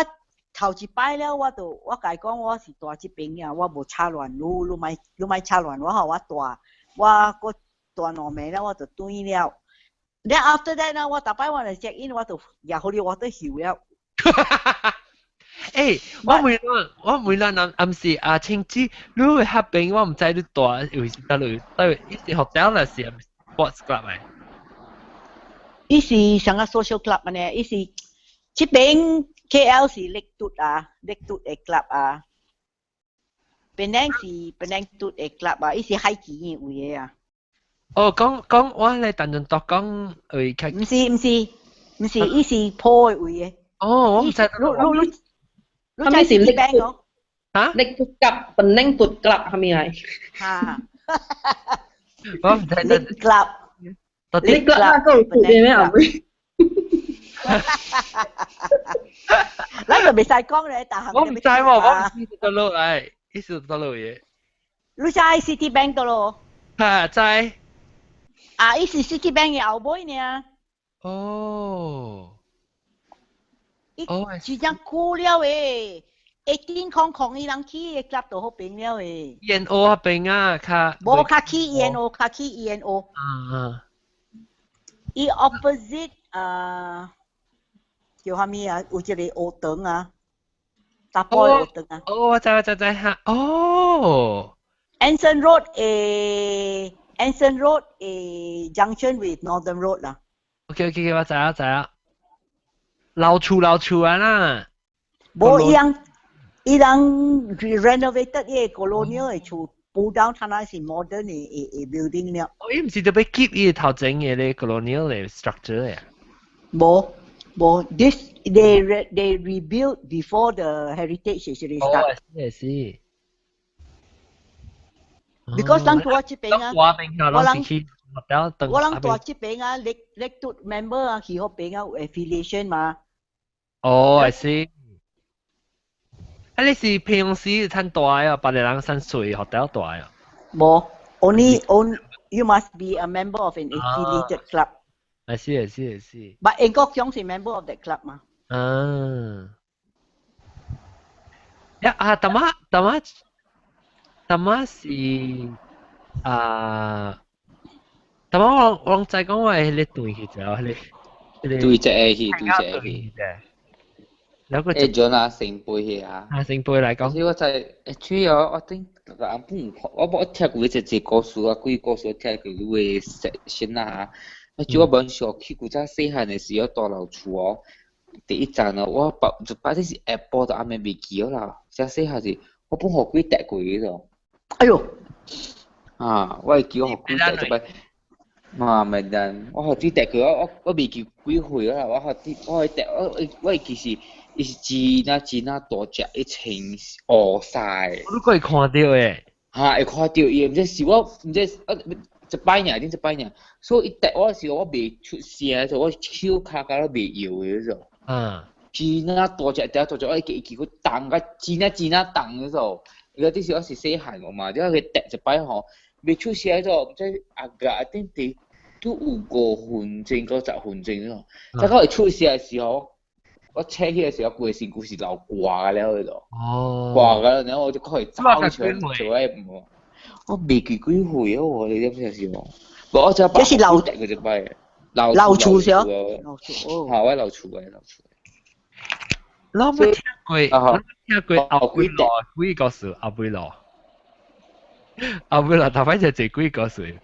頭一擺了，我就我共伊講我是蹛這邊啊，我無插亂，你你莫你莫插亂，我吼我蹛，我閣蹛兩暝了，我就轉了。Then after that 呢，我逐擺我來 check in，我就也好哩，我都翕了。欸，我每晚暗暗時啊，青子，你會彼邊，我毋知你蹛位是佗落，佗位伊是 hotel 啦，是 sports club 來？伊是啥個 social club 按呢？伊是這邊 KL 是 Lekdut 啊，Lekdut 的 club 啊。檳城是檳城拄的 club 啊，伊是海墘的位的啊。哦，講講我嚟淡江東講位較。毋是毋是毋是，伊是鋪的位的。哦，我毋知。你你你，你知是 Citibank 哦？嚇？ Lekdut club，檳城拄 club 係咪嚟？嚇。我毋知。 Lake club。 Lake club 那個有拄的咩後尾？咱就袂使講咧，逐項。我毋知喎，我毋知佗落來，伊是佗落的。你知 Citibank 佗落？嚇，知。啊，伊是 Citibank 的後尾爾。哦。伊真正久了的，18空空伊人起的 club 就好平了的。 ENO 彼邊啊，較。無較起 ENO，較起 ENO。啊。伊 opposite 啊，叫啥物啊？有一個學堂啊，查埔的學堂啊。哦，我知我知知哈，哦。 Anson Road 的 Anson Road 的 junction with Northern Road 啦。 OK OK，我知啊知啊。老厝老厝啊啦。無伊人伊人 renovated 伊個 colonial 的厝，搬 down 它那是 modern 的的 building 了。哦，伊毋是特別 keep 伊頭前的咧 colonial 的 structure 的。無無，this they rebuilt before the heritage actually start。哦，是是。 Because 咱蹛這邊啊，我人我人蹛這邊啊，你你都 member 啊，去彼邊啊有 affiliation 嘛。哦，I see。啊，你是平常時趁蹛啊，別個人趁稅 hotel 蹛啊？無，only on you must be a member of an affiliated club。 I see, I see, I see。 But 英國強是 member of that club 嘛。啊。呀啊，淡仔淡仔淡仔是啊，但我再講我係你對去就係你對只去，對只去。兩個誒，John 啊，成輩去啊。啊，成輩來講。所以我在主要我頂人本我聽過一個故事啊，幾個故事聽過你的先啦嚇。主要我本小去古早細漢的時候，大樓厝哦，第一站哦，我把就把這是下晡就暗暝未記啦。遮細漢是，我本予鬼趯過去咯。哎喲！啊，我會記我予鬼趯一擺。嘛，咪但我予鬼趯過，我未記幾歲啦，我予啲我去趯，我會記是。伊是真啊真啊大隻，一穿烏衫的。你過會看到的？哈，會看到伊，毋知是我，毋知啊，一擺爾，頂一擺爾。所以伊趯我時，我未出聲，所以我手跤甲都未搖的嗰種。真啊大隻，大隻，我記記佢重甲真啊真啊重嗰種。伊個這時我是細漢個嘛，點解佢趯一擺吼，未出聲嗰種，毋知阿個阿頂佇都有5分鐘到10分鐘嗰種。再到會出聲的時候。我扯起的時候，規個身軀是流汗了迄個，汗了，然後我就看伊走出來，出來無？我未記幾歲哦，你知唔知是無？我只這是老佢一擺，老厝少，老厝，嚇，我老厝的，老厝。老冇聽過，我聽過後尾落幾個事，後尾落，後尾落，頭擺就這幾個事。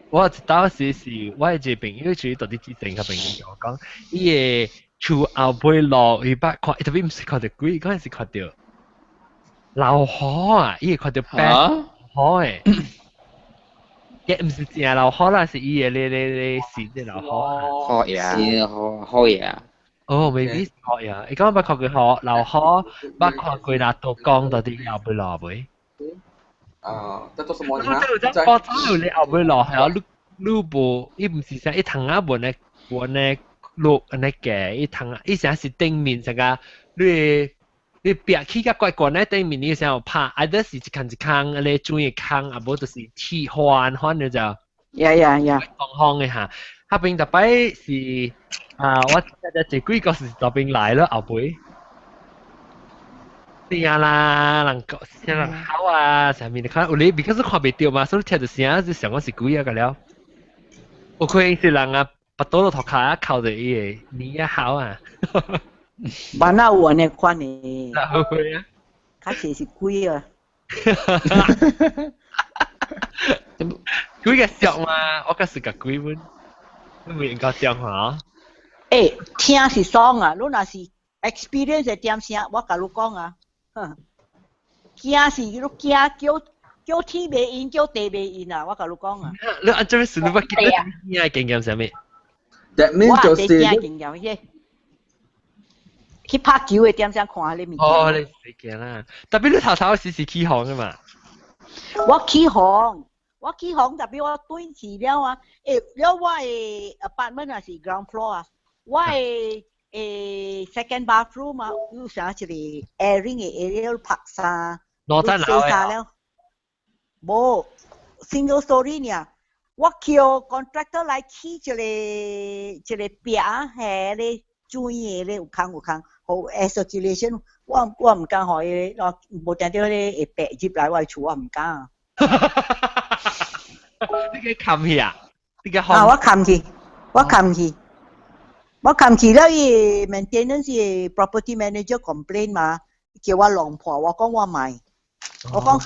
我一當時是我一個朋友，就是到底之前個朋友我講，伊個。厝後尾落，伊捌看，伊特別毋是看著鬼，嗰陣時看著老虎啊！伊會看著白虎誒，亦毋是正老虎啦，是伊個咧咧咧是隻老虎啊。虎爺，虎虎爺。哦，maybe 是虎爺。伊講捌看過虎，老虎，捌看過拿刀講到底後尾落未？啊，得做什麼呢？我走你後尾落係啊，你無，伊毋是啥，伊窗仔門咧，門咧。落按呢個，伊窗伊成是頂面成個，你壁起較怪怪咧，頂面你成有拍，啊，這是一空一空，按呢磚的空，啊無就是鐵環環的就，呀呀呀，方方的哈，彼邊逐擺是啊，我這幾個是這邊來了後尾，對啊啦，人講聲人吼啊，啥物你看有咧，because 看袂著嘛，所以聽著聲就想講是鬼啊個了，有可能是人啊。巴肚頭殼啊，靠著伊個耳仔吼啊！萬仔有按呢款的，會啊，較濟是鬼啊！鬼個俗嘛，我較是共鬼阮，你袂用夠講話。欸，聽是爽啊！你若是 experience 的點聲，我共你講啊，哼，驚是你驚叫叫天袂應，叫地袂應啊！我共你講啊。你按這邊是你捌記得聽的經驗啥物？ That means 我就是聽經驗，迄去拍球的點聲看彼個物件。哦，你你驚啦！特別你頭頭時是起哄的嘛？我起哄，我起哄，特別我轉去了啊！欸，了我的 apartment 也是 ground floor 啊，我的second bathroom 啊，有啥一個 airing 的 area 拍衫，攞真洗衫了，無 single story 爾。我叫 contractor 來起一個一個壁，係咧磚的咧有空有空，好 air circulation，我毋敢予伊，我無定著咧會白入來我的厝，我毋敢。你去冚去啊？你去啊！我冚去，我冚去，我冚去了。伊 maintenance property manager complain 嘛，叫我弄破，我講我莫，我講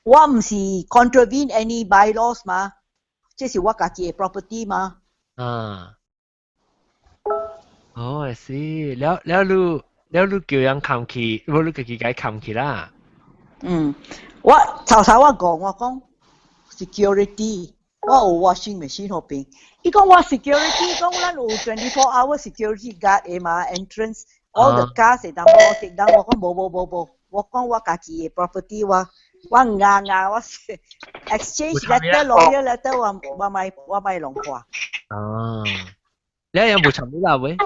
我毋是 contravene any bylaws 嘛。這是我家己的 property 嘛。啊，哦，是，了了你了你叫人冚去，無你家己共冚去啦。嗯，我頭頭我講我講 security，我有 washing machine 彼邊。伊講我 security，講咱有 24 hour security guard 的嘛，entrance all the cars 會當我 take down，我講無無無無，我講我家己的 property 我。我硬硬我 exchange letter lawyer letter 我我莫我莫弄破。哦，你有無插你啦喂？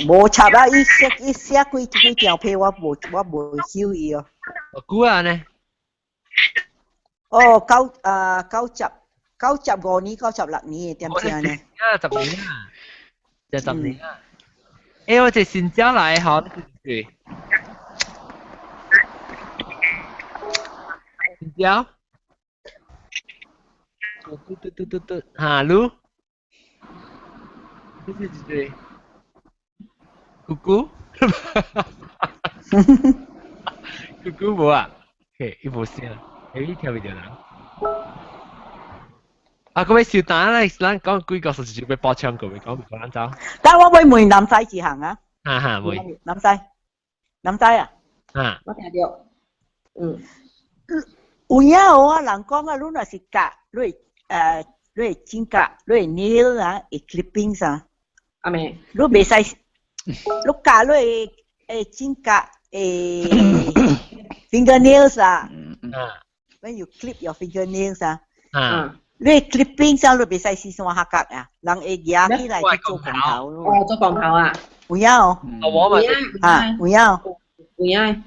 無插啊！伊寫伊寫幾幾條批，我無我無收伊哦。久啊呢？哦，九啊95年、96年的點聲呢？啊，十年啊，就十年啊。欸，我這新招來吼，對。新招？嘟嘟嘟嘟嘟，嚇你？呢是一個姑姑，姑姑無啊？嘿，伊無聲，誒，聽袂著人。啊，各位小蛋咧，咱講幾個數字就要補充過，講唔講咱走？但我會問南西一項啊。哈哈，問。南西，南西啊。啊。我聽著。嗯。有影有啊，人講啊，你若是割，你會你會指甲，你會 nail 啊，會 clipping 啥？阿妹。你袂使，你割你會指甲會 fingernails 啊。When you clip your fingernails 啊。啊。你 clipping 啥，你袂使四山下角啊，人會舉起來去做光頭。哦，做光頭啊。有影哦。我嘛。啊，有影哦。有影。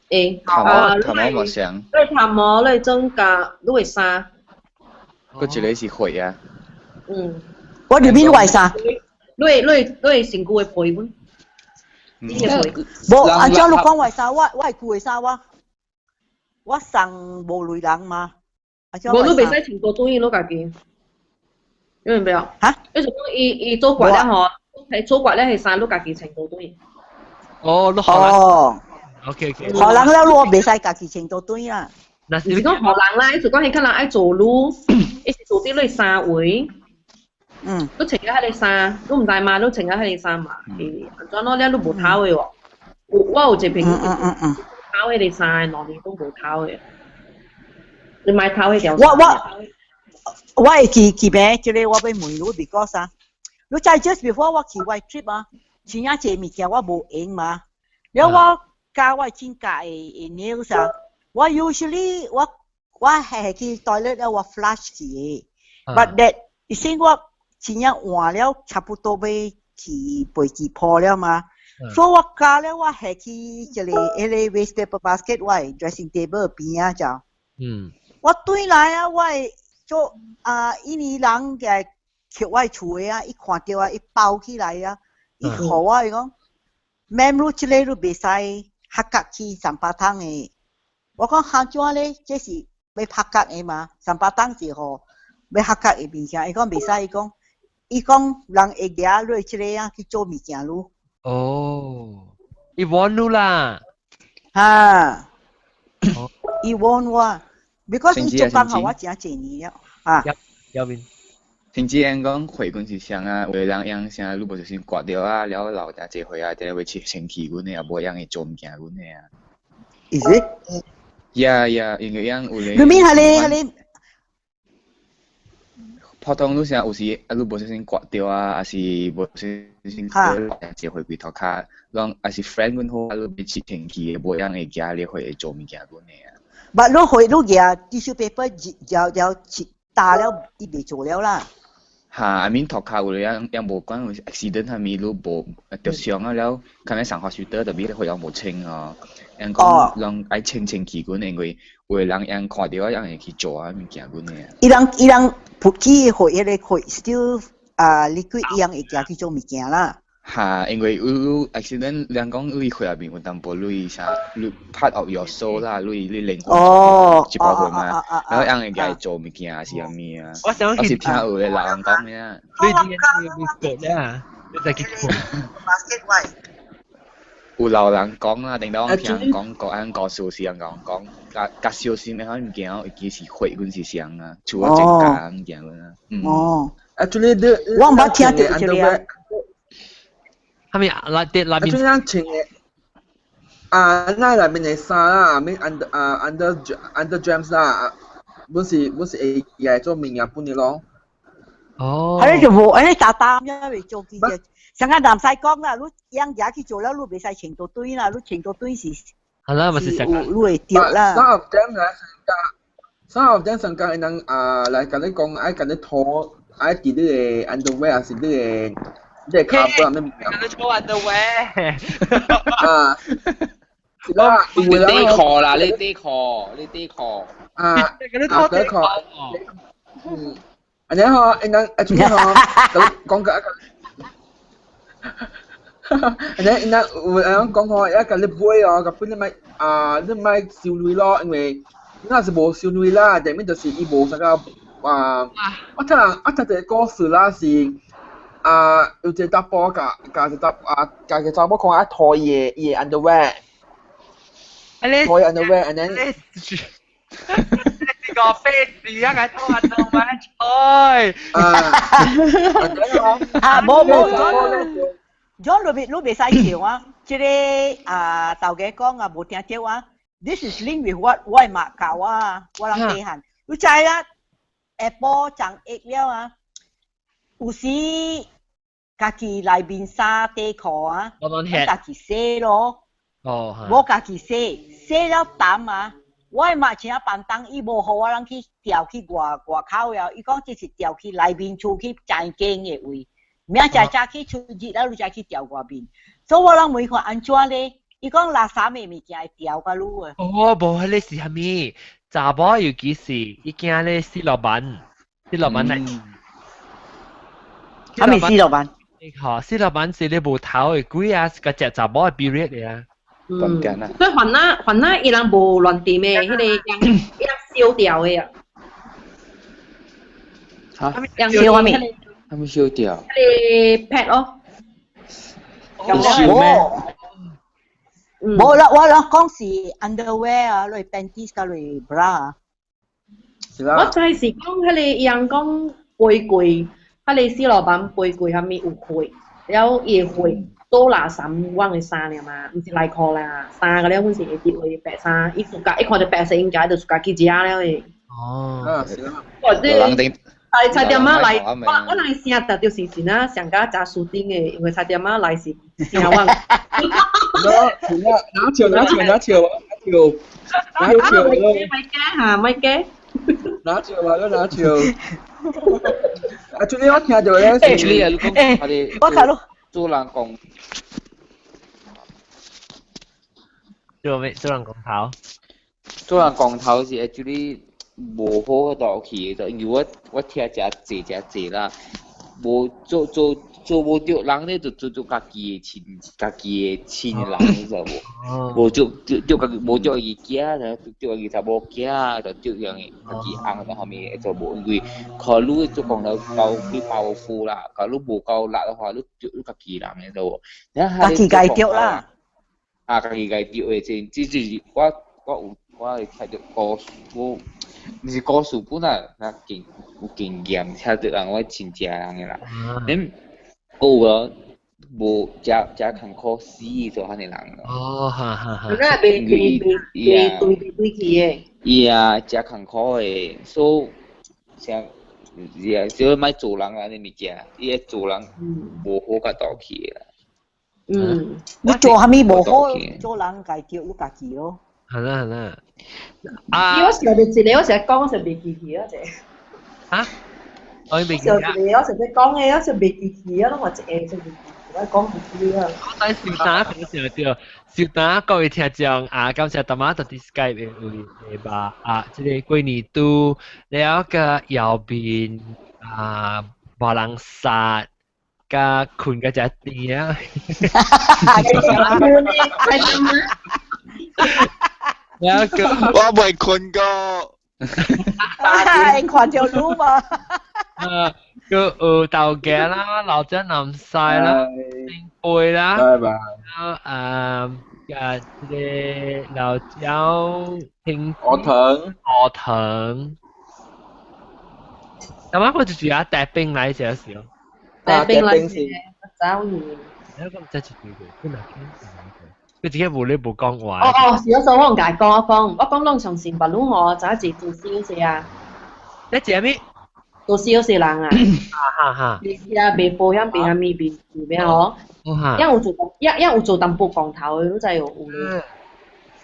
會。頭毛頭毛無相。你頭毛，你指甲，你會衫。閣一個是血啊。嗯。我裡面壞衫。你會身軀的皮本。無，按照你講壞衫，我會舊的衫我，我送無類人嘛。無，你袂使穿多短，你家己。你明白無？嚇？你就講伊伊做過了吼，係做過了係衫，你家己穿多短。哦，你哦。 OK OK。予人了，我袂使家己穿多短啦。毋是講予人啦，伊就講彼較人愛做愈，伊是做佇你衫圍。你穿咗彼個衫，你毋知嘛？你穿咗彼個衫嘛？欸，按怎咯？了你無頭的喎。有我有一個朋友，頭彼個衫，2年攏無頭的。你買頭彼條。我會記記咩？這個我欲問你，because 啊，你知 just before 我去我 trip 啊，真正濟物件我無閒嘛。了我鉸我指甲的 nails 啊，我 usually 我係去 toilet 了我 flush 去的，but that 伊先我真正換了差不多欲去飛機鋪了嘛，所以我鉸了我下去一個彼個 waste paper basket 我的 dressing table 邊仔就。我轉來啊，我會做啊，印尼人嘅去我厝的啊，伊看著啊，伊包起來啊，伊予我伊講，ma'am 你這個你袂使合格去三巴桶的。我講按怎咧？這是欲合格的嘛？三巴桶是予欲合格的物件，伊講袂使，伊講人會舉落這個啊去做物件囉。哦，伊warn 你啦。哈，伊 warn 我。because 伊做工予我誠濟年了，啊。有面。甚至講講血管是啥啊？有的人用啥，你無小心割著啊，了流誠濟血啊，定會切清氣阮的，也無用會做物件阮的啊。 Is it? Yeah，因為樣有咧。你面係你係你。普通你啥有時啊，你無小心割著啊，抑是無小心割誠濟血規塗跤，攏抑是 friend 阮好啊，你欲切清氣的，無用會驚你會做物件阮的啊。 But 你會你舉 tissue paper 了了切打了，伊袂做了啦。哈，I mean 塗跤有咧樣樣無管有 accident 啥物，你無著傷啊了，較免送 hospital 特別血樣無清哦。樣講攏愛清清氣阮，因為有的人樣看著啊，樣會去做啊物件阮的啊。伊人噗起血彼個血 still 啊 liquid 伊人會舉去做物件啦。哈，因為有 accident，人講你血入面有淡薄你啥，你 part of your soul 啦，你靈魂一部分嘛，然後人會舉做物件是啥物啊？我想我是聽有的老人講的啊。你你你啊，你再去看。有老人講啦，頂到我聽講個按故事是人講講，較較小心的物件，會記是血阮是啥啊，除咗增加物件啊。哦。 Actually，你我毋捌聽著這個啊。係咪內啲內面？ Actually，咱穿的啊，咱內面的衫啦，面 under 啊 under undergarments 啦，本是會用做物件本的咯。哦。係就無，安尼打打咁樣未做記者。上個南西講啦，你樣嘢去做了，你袂使穿到短啦，你穿到短是。係啦，咪是有你會著啦。 Some of them 來上家，some of them 上家伊人啊來共你講，愛共你拖，愛佇你的 underwear 還是你的跤布啊咩物件？你做 underwear。啊。是啦，你底褲啦，你底褲，你底褲。啊，啊底褲。嗯，按呢吼，伊人啊，做咩吼？講個一個。按呢，伊人有人講吼，一共你買哦，共本你莫啊，你莫收鐳咯，因為你若是無收鐳啦，下面就是伊無啥個啊，我聽一個故事啦，是啊，有一個查埔共共一個啊，共一個查某講愛脫伊的 underwear，脫伊 underwear，and then 你個 face 啊，個拖 underwear 菜。啊，無無，John 你袂使笑啊！這個啊，頭家講啊，無聽著啊。This is linked with what 我媽教啊，我人細漢，你知啊？下晡長熱了啊，有時家己內面衫底褲啊，家己洗咯。哦，無家己洗，洗了澹啊。我媽請辦當，伊無予我人去調去外外口了，伊講這是調去內面厝去真間的位，明仔早起出日了，你才去調外面。所以我人問看按怎咧？伊講垃圾的物件會調較愈啊。哦，無，彼個是啥物？查某尤其是伊驚咧死老闆，死老闆來。啥物死老闆？嗬，死老闆是你無頭的鬼啊，個隻查某的 period 嚟啊。嗯，所以番仔番仔伊人無亂掂的，彼個伊人燒掉的啊。嚇？燒啥物？啥物燒掉？彼個 pad 咯。燒咩？無啦，我講是 underwear 啊，類 panties 佮類 bra。我知是講彼個伊人講背過，彼個死老闆背過啥物有血，了伊的血倒垃圾阮的衫爾嘛，毋是內褲啦，衫個了阮是會滴為白衫，伊自家一看著白色，應該就自家去食了的。哦，啊是啦。或者菜菜店仔來，我人聲特就是真啊，上加食書頂的，因為菜店仔來是聲我。拿笑拿笑拿笑拿笑拿笑咯！咪驚嚇，咪驚。拿笑啊！拿笑。啊，最近我聽到咧，是你啊，你講我哋我睇咯，做人講。做咩？做人講頭？做人講頭是 actually 無好倒去的，因為我聽誠濟誠濟啦，無做做做無著人咧，就做做家己的親，家己的親人，你知無？無做做做家己，無著伊囝，就著伊查某囝，就著樣家己翁，就後面會做無，因為靠你做講到夠幾 powerful 啦，假如無夠力的話，你著你家己人的知無？家己家著啦。啊，家己家著的，這這就是我我有我會聽著故事，我。毋是故事本來那經有經驗，聽著人我親戚人的啦。恁閣有啊，無誠誠艱苦死做遐爾人咯。哦，哈哈哈。那袂袂袂袂對對去的。伊啊，誠艱苦的，所以像是啊，所以莫做人按呢物件，伊個做人無好共倒去的啦。嗯，你做啥物無好，做人家著你家己咯。係啦係啦。啊！我想著一個，我成日講，我成袂記去啊！這。啊？我未記。想一個，我成日講的，我成袂記去啊！攏嘛一個，成袂記去，我講唔記啊。我等小打講上對，小打各位聽眾啊，感謝大媽特啲 Skype 的位吧啊，這個過年度了個右邊啊，無人殺。甲困甲食甜啊！我未困過。看著你嘛。啊，個有豆家啦，老鄭南西啦，丁貝啦，拜拜。啊，啊，這個老椒平鵝藤，鵝藤。咁啊，我就是啊，帶冰來少少。帶冰來是走去。你講這一句個，佢哪佢自己無咧無講話。哦哦，是我我共講，我講，我講攏相信，別攏我早一做小事啊。你食咩？做小事人啊。哈哈。你啊，賣保險，賣啥物，賣咩嗬？因有做，因因有做淡薄光頭的，你知有有咧。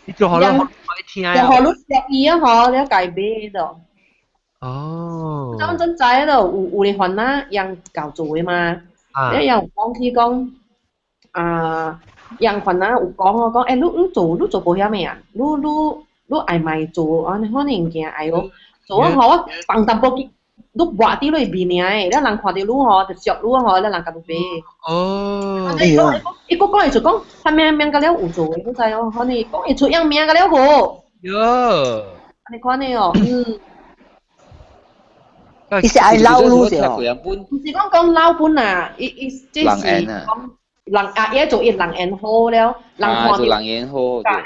你做好了，我聽啊。做好你食伊啊嗬，你家買的。哦。講真知咯，有有的番仔人夠做的嘛。啊。你有講起講，啊，人番仔有講我講，欸，你做保險的啊？你愛賣做按呢款的物件，愛哦，做我吼，我放淡薄去，你抹佇你面爾的，你人看著你吼，就熟你吼，你人共你買。哦。伊閣講會出講，他名名甲了有做的，你知哦？可能講會出樣名甲了無？喲。按呢款的哦，嗯。伊是愛老路啫。唔是講講老本啊，伊伊這是講人啊，伊做伊人緣好了，人看做人緣好。啊，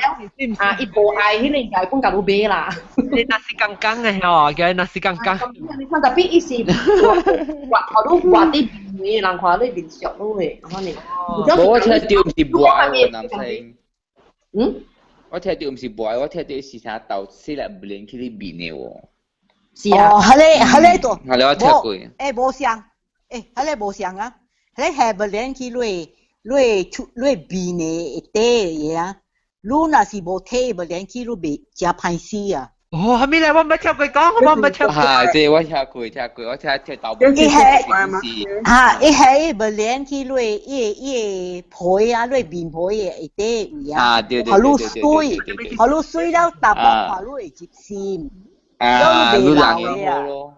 伊無愛彼個家本共你買啦。你若是剛剛的吼，叫若是剛剛。你看，特別伊是畫頭都畫啲面，人看你面熟咯的，可能。無我聽到毋是博的男生。嗯？我聽到毋是博，我聽到是啥豆細粒連去你面的喎。是啊。哦，彼個彼個都。彼個我聽過。欸，無相，欸，彼個無相啊，彼個下不連去你你出你面的底的啊，你若是無提無連去，你袂誠歹死啊。哦，啥物咧？我毋捌聽過講，我毋捌聽過。哈，這我聽過，聽過，我聽聽豆。伊係哈，伊係無連去你伊伊皮啊，你面皮的底位啊，對對予你水，予你水了，淡薄看你會入心。啊，你人緣好咯。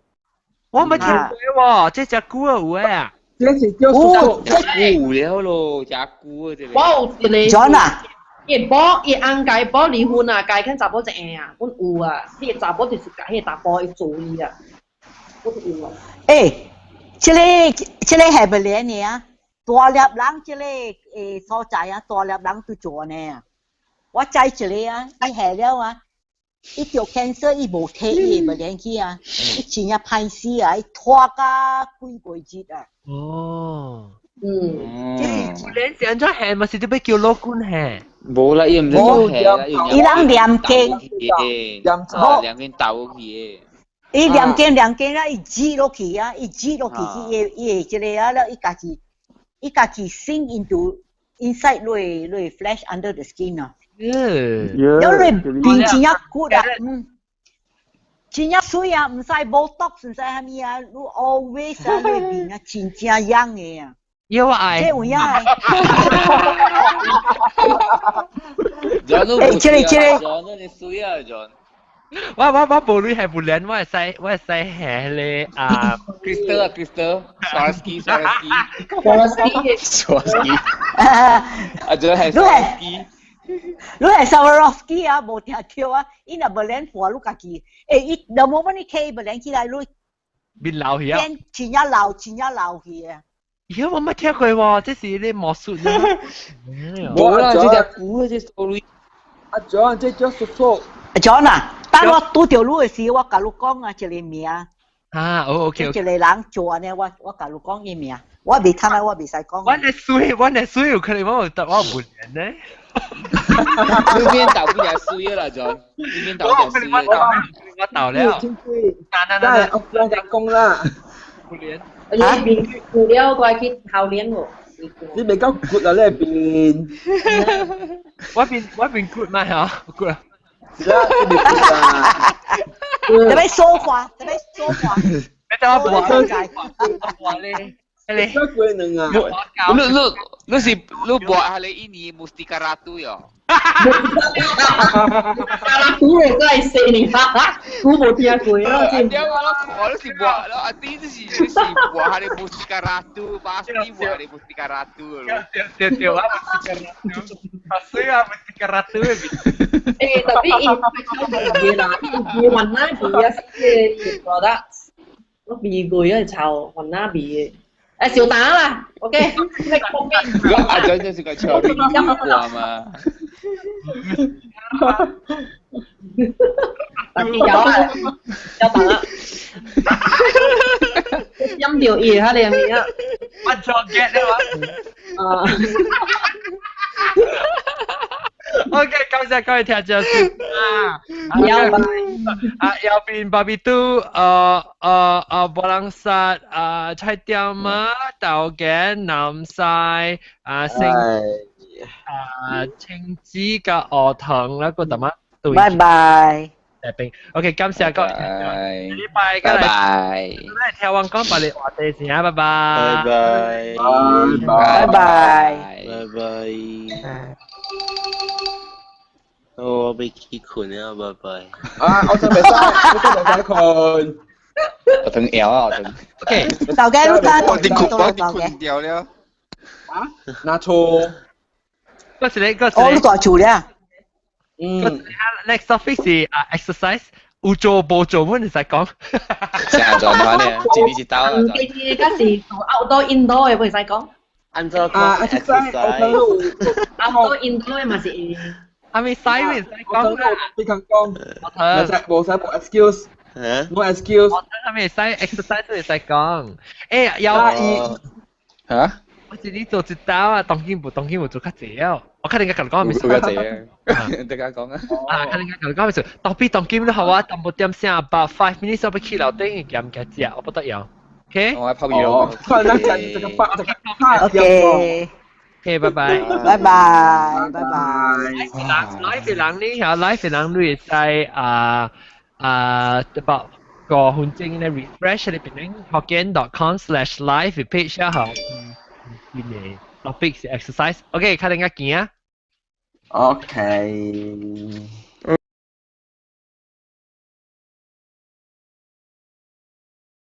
我毋捌聽過喎，這隻久有的啊。這是叫哦，這久了咯，真久啊這個。我有一個。 John 啊。伊某伊翁共伊某離婚啊，共伊牽查某一下啊，阮有啊，彼個查某就是共彼個查甫伊做伊啊，阮有啊。欸，這個這個係不連的啊，大粒人這個欸所在啊，大粒人都做呢啊。我知一個啊，伊下了啊，伊著 cancer，伊無提伊無連去啊，伊真正歹死啊，伊拖甲幾個月啊。哦。嗯，這是連是按怎下嘛？是特別叫老君下。無啦，伊毋是做下啦，伊人念經，念經鬥去的。伊念經念經啦，伊擠落去啊，伊擠落去去伊伊這個啊了，伊家己伊家己 sink into inside 落落 flesh under the skin 啊。嗯。了你變真正骨啊，嗯，真正水啊，毋使 Botox，毋使啥物啊，你 always 啊，你面啊真正樣的啊。要我愛。這有影。 John，欸，這個這個。 John，你水啊，John。我我我無鐳係不連，我會使我會使下咧啊。 Crystal 啊，Crystal，Swarovski Swarovski。Swarovski。啊，John 係 Swarovski。你係 Swarovski 啊，無聽著啊，伊若無連破，你家己，欸，伊若無問你起無連起來，你變老去啊。變真正老，真正老去啊。咦，我冇聽過喎，這是你魔術啦。無啦，這隻古這 story。阿 John，這叫叔叔。阿 John 啊，當我拄著你的時，我共你講啊，一個名。啊，哦，OK。一個人做按呢，我我共你講伊名，我未聽啊，我未使講。我的水，我的水有可能我有我有問呢。你邊豆不也水啦，John？你邊豆也水啦。我豆了。嗱嗱嗱，我講啦。不連。你面舊了，過去後年喎。你未夠骨啊！你邊？我邊我邊骨嘛嚇，骨啊。是啊，你未骨啊。特別說話，特別說話。你等我播，我咧，你。乜鬼能啊？你你你是你播下你印尼 Mustika Ratu 喲。古嘅真係四年啦，古無聽過咯。對啊，我我是播，我阿弟就是就是播下你 Mustika Ratu，巴士播下你 Mustika Ratu 咯。對對啊，Mustika Ratu，阿水啊 Mustika Ratu 嘅。欸，特別伊伊啦，伊雲南味啊，個 product，我味過啊，臭雲南味嘅。誒，小打啦，OK。如果阿張就是個超人話嘛。有啊，有打啦。音調伊哈你係咪啊？我做 get 了啊。 OK，感謝各位聽眾啊！啊，右邊巴比都，布朗薩，啊，菜店啊，豆粿、南西，啊，星，啊，青子甲鵝糖啦，個大媽對。拜拜。邊 OK，感謝各位聽眾，禮拜拜拜。來聽我講別個話題先啊，拜拜。拜拜。拜拜。拜拜。我欲去睏啊，拜拜。啊，我真袂使，我真袂使睏。我等枵啊，我等。 OK。豆家你睇我伫睏，我伫睏掉了。啊？拿錯。嗰時你嗰時。哦，你大厝了。嗯。 Next topic 是啊 exercise，有做無做，阮會使講。成日做乜呢？一年一刀啊！唔記得嗰時做 outdoor indoor 的，會使講。按照啊，exercise 我 outdoor indoor 的嘛是。係咪使會使講啊？你講講，冇使冇使冇 excuse，no excuse。我睇係咪使 exercise 會使講？欸，有嚇？我一日做一刀啊，當今無當今無做較濟啊。我肯定甲你講，有較濟啊，大家講啊。啊，肯定甲你講咪是，當比當今都好啊，淡薄點聲 about 5 minutes 我要去樓頂鹹夾食，我不得要。OK。我拍魚咯。快啲食這個飯，這個飯。 OK。 OK，拜拜。拜拜，拜拜。 live 人呢？嚇，live 人你會使啊啊，about 5分鐘咧 refresh 你變 hokkien.com/live page 啊，嚇。邊個 topic 是 exercise？OK，睇陣間見啊。 OK。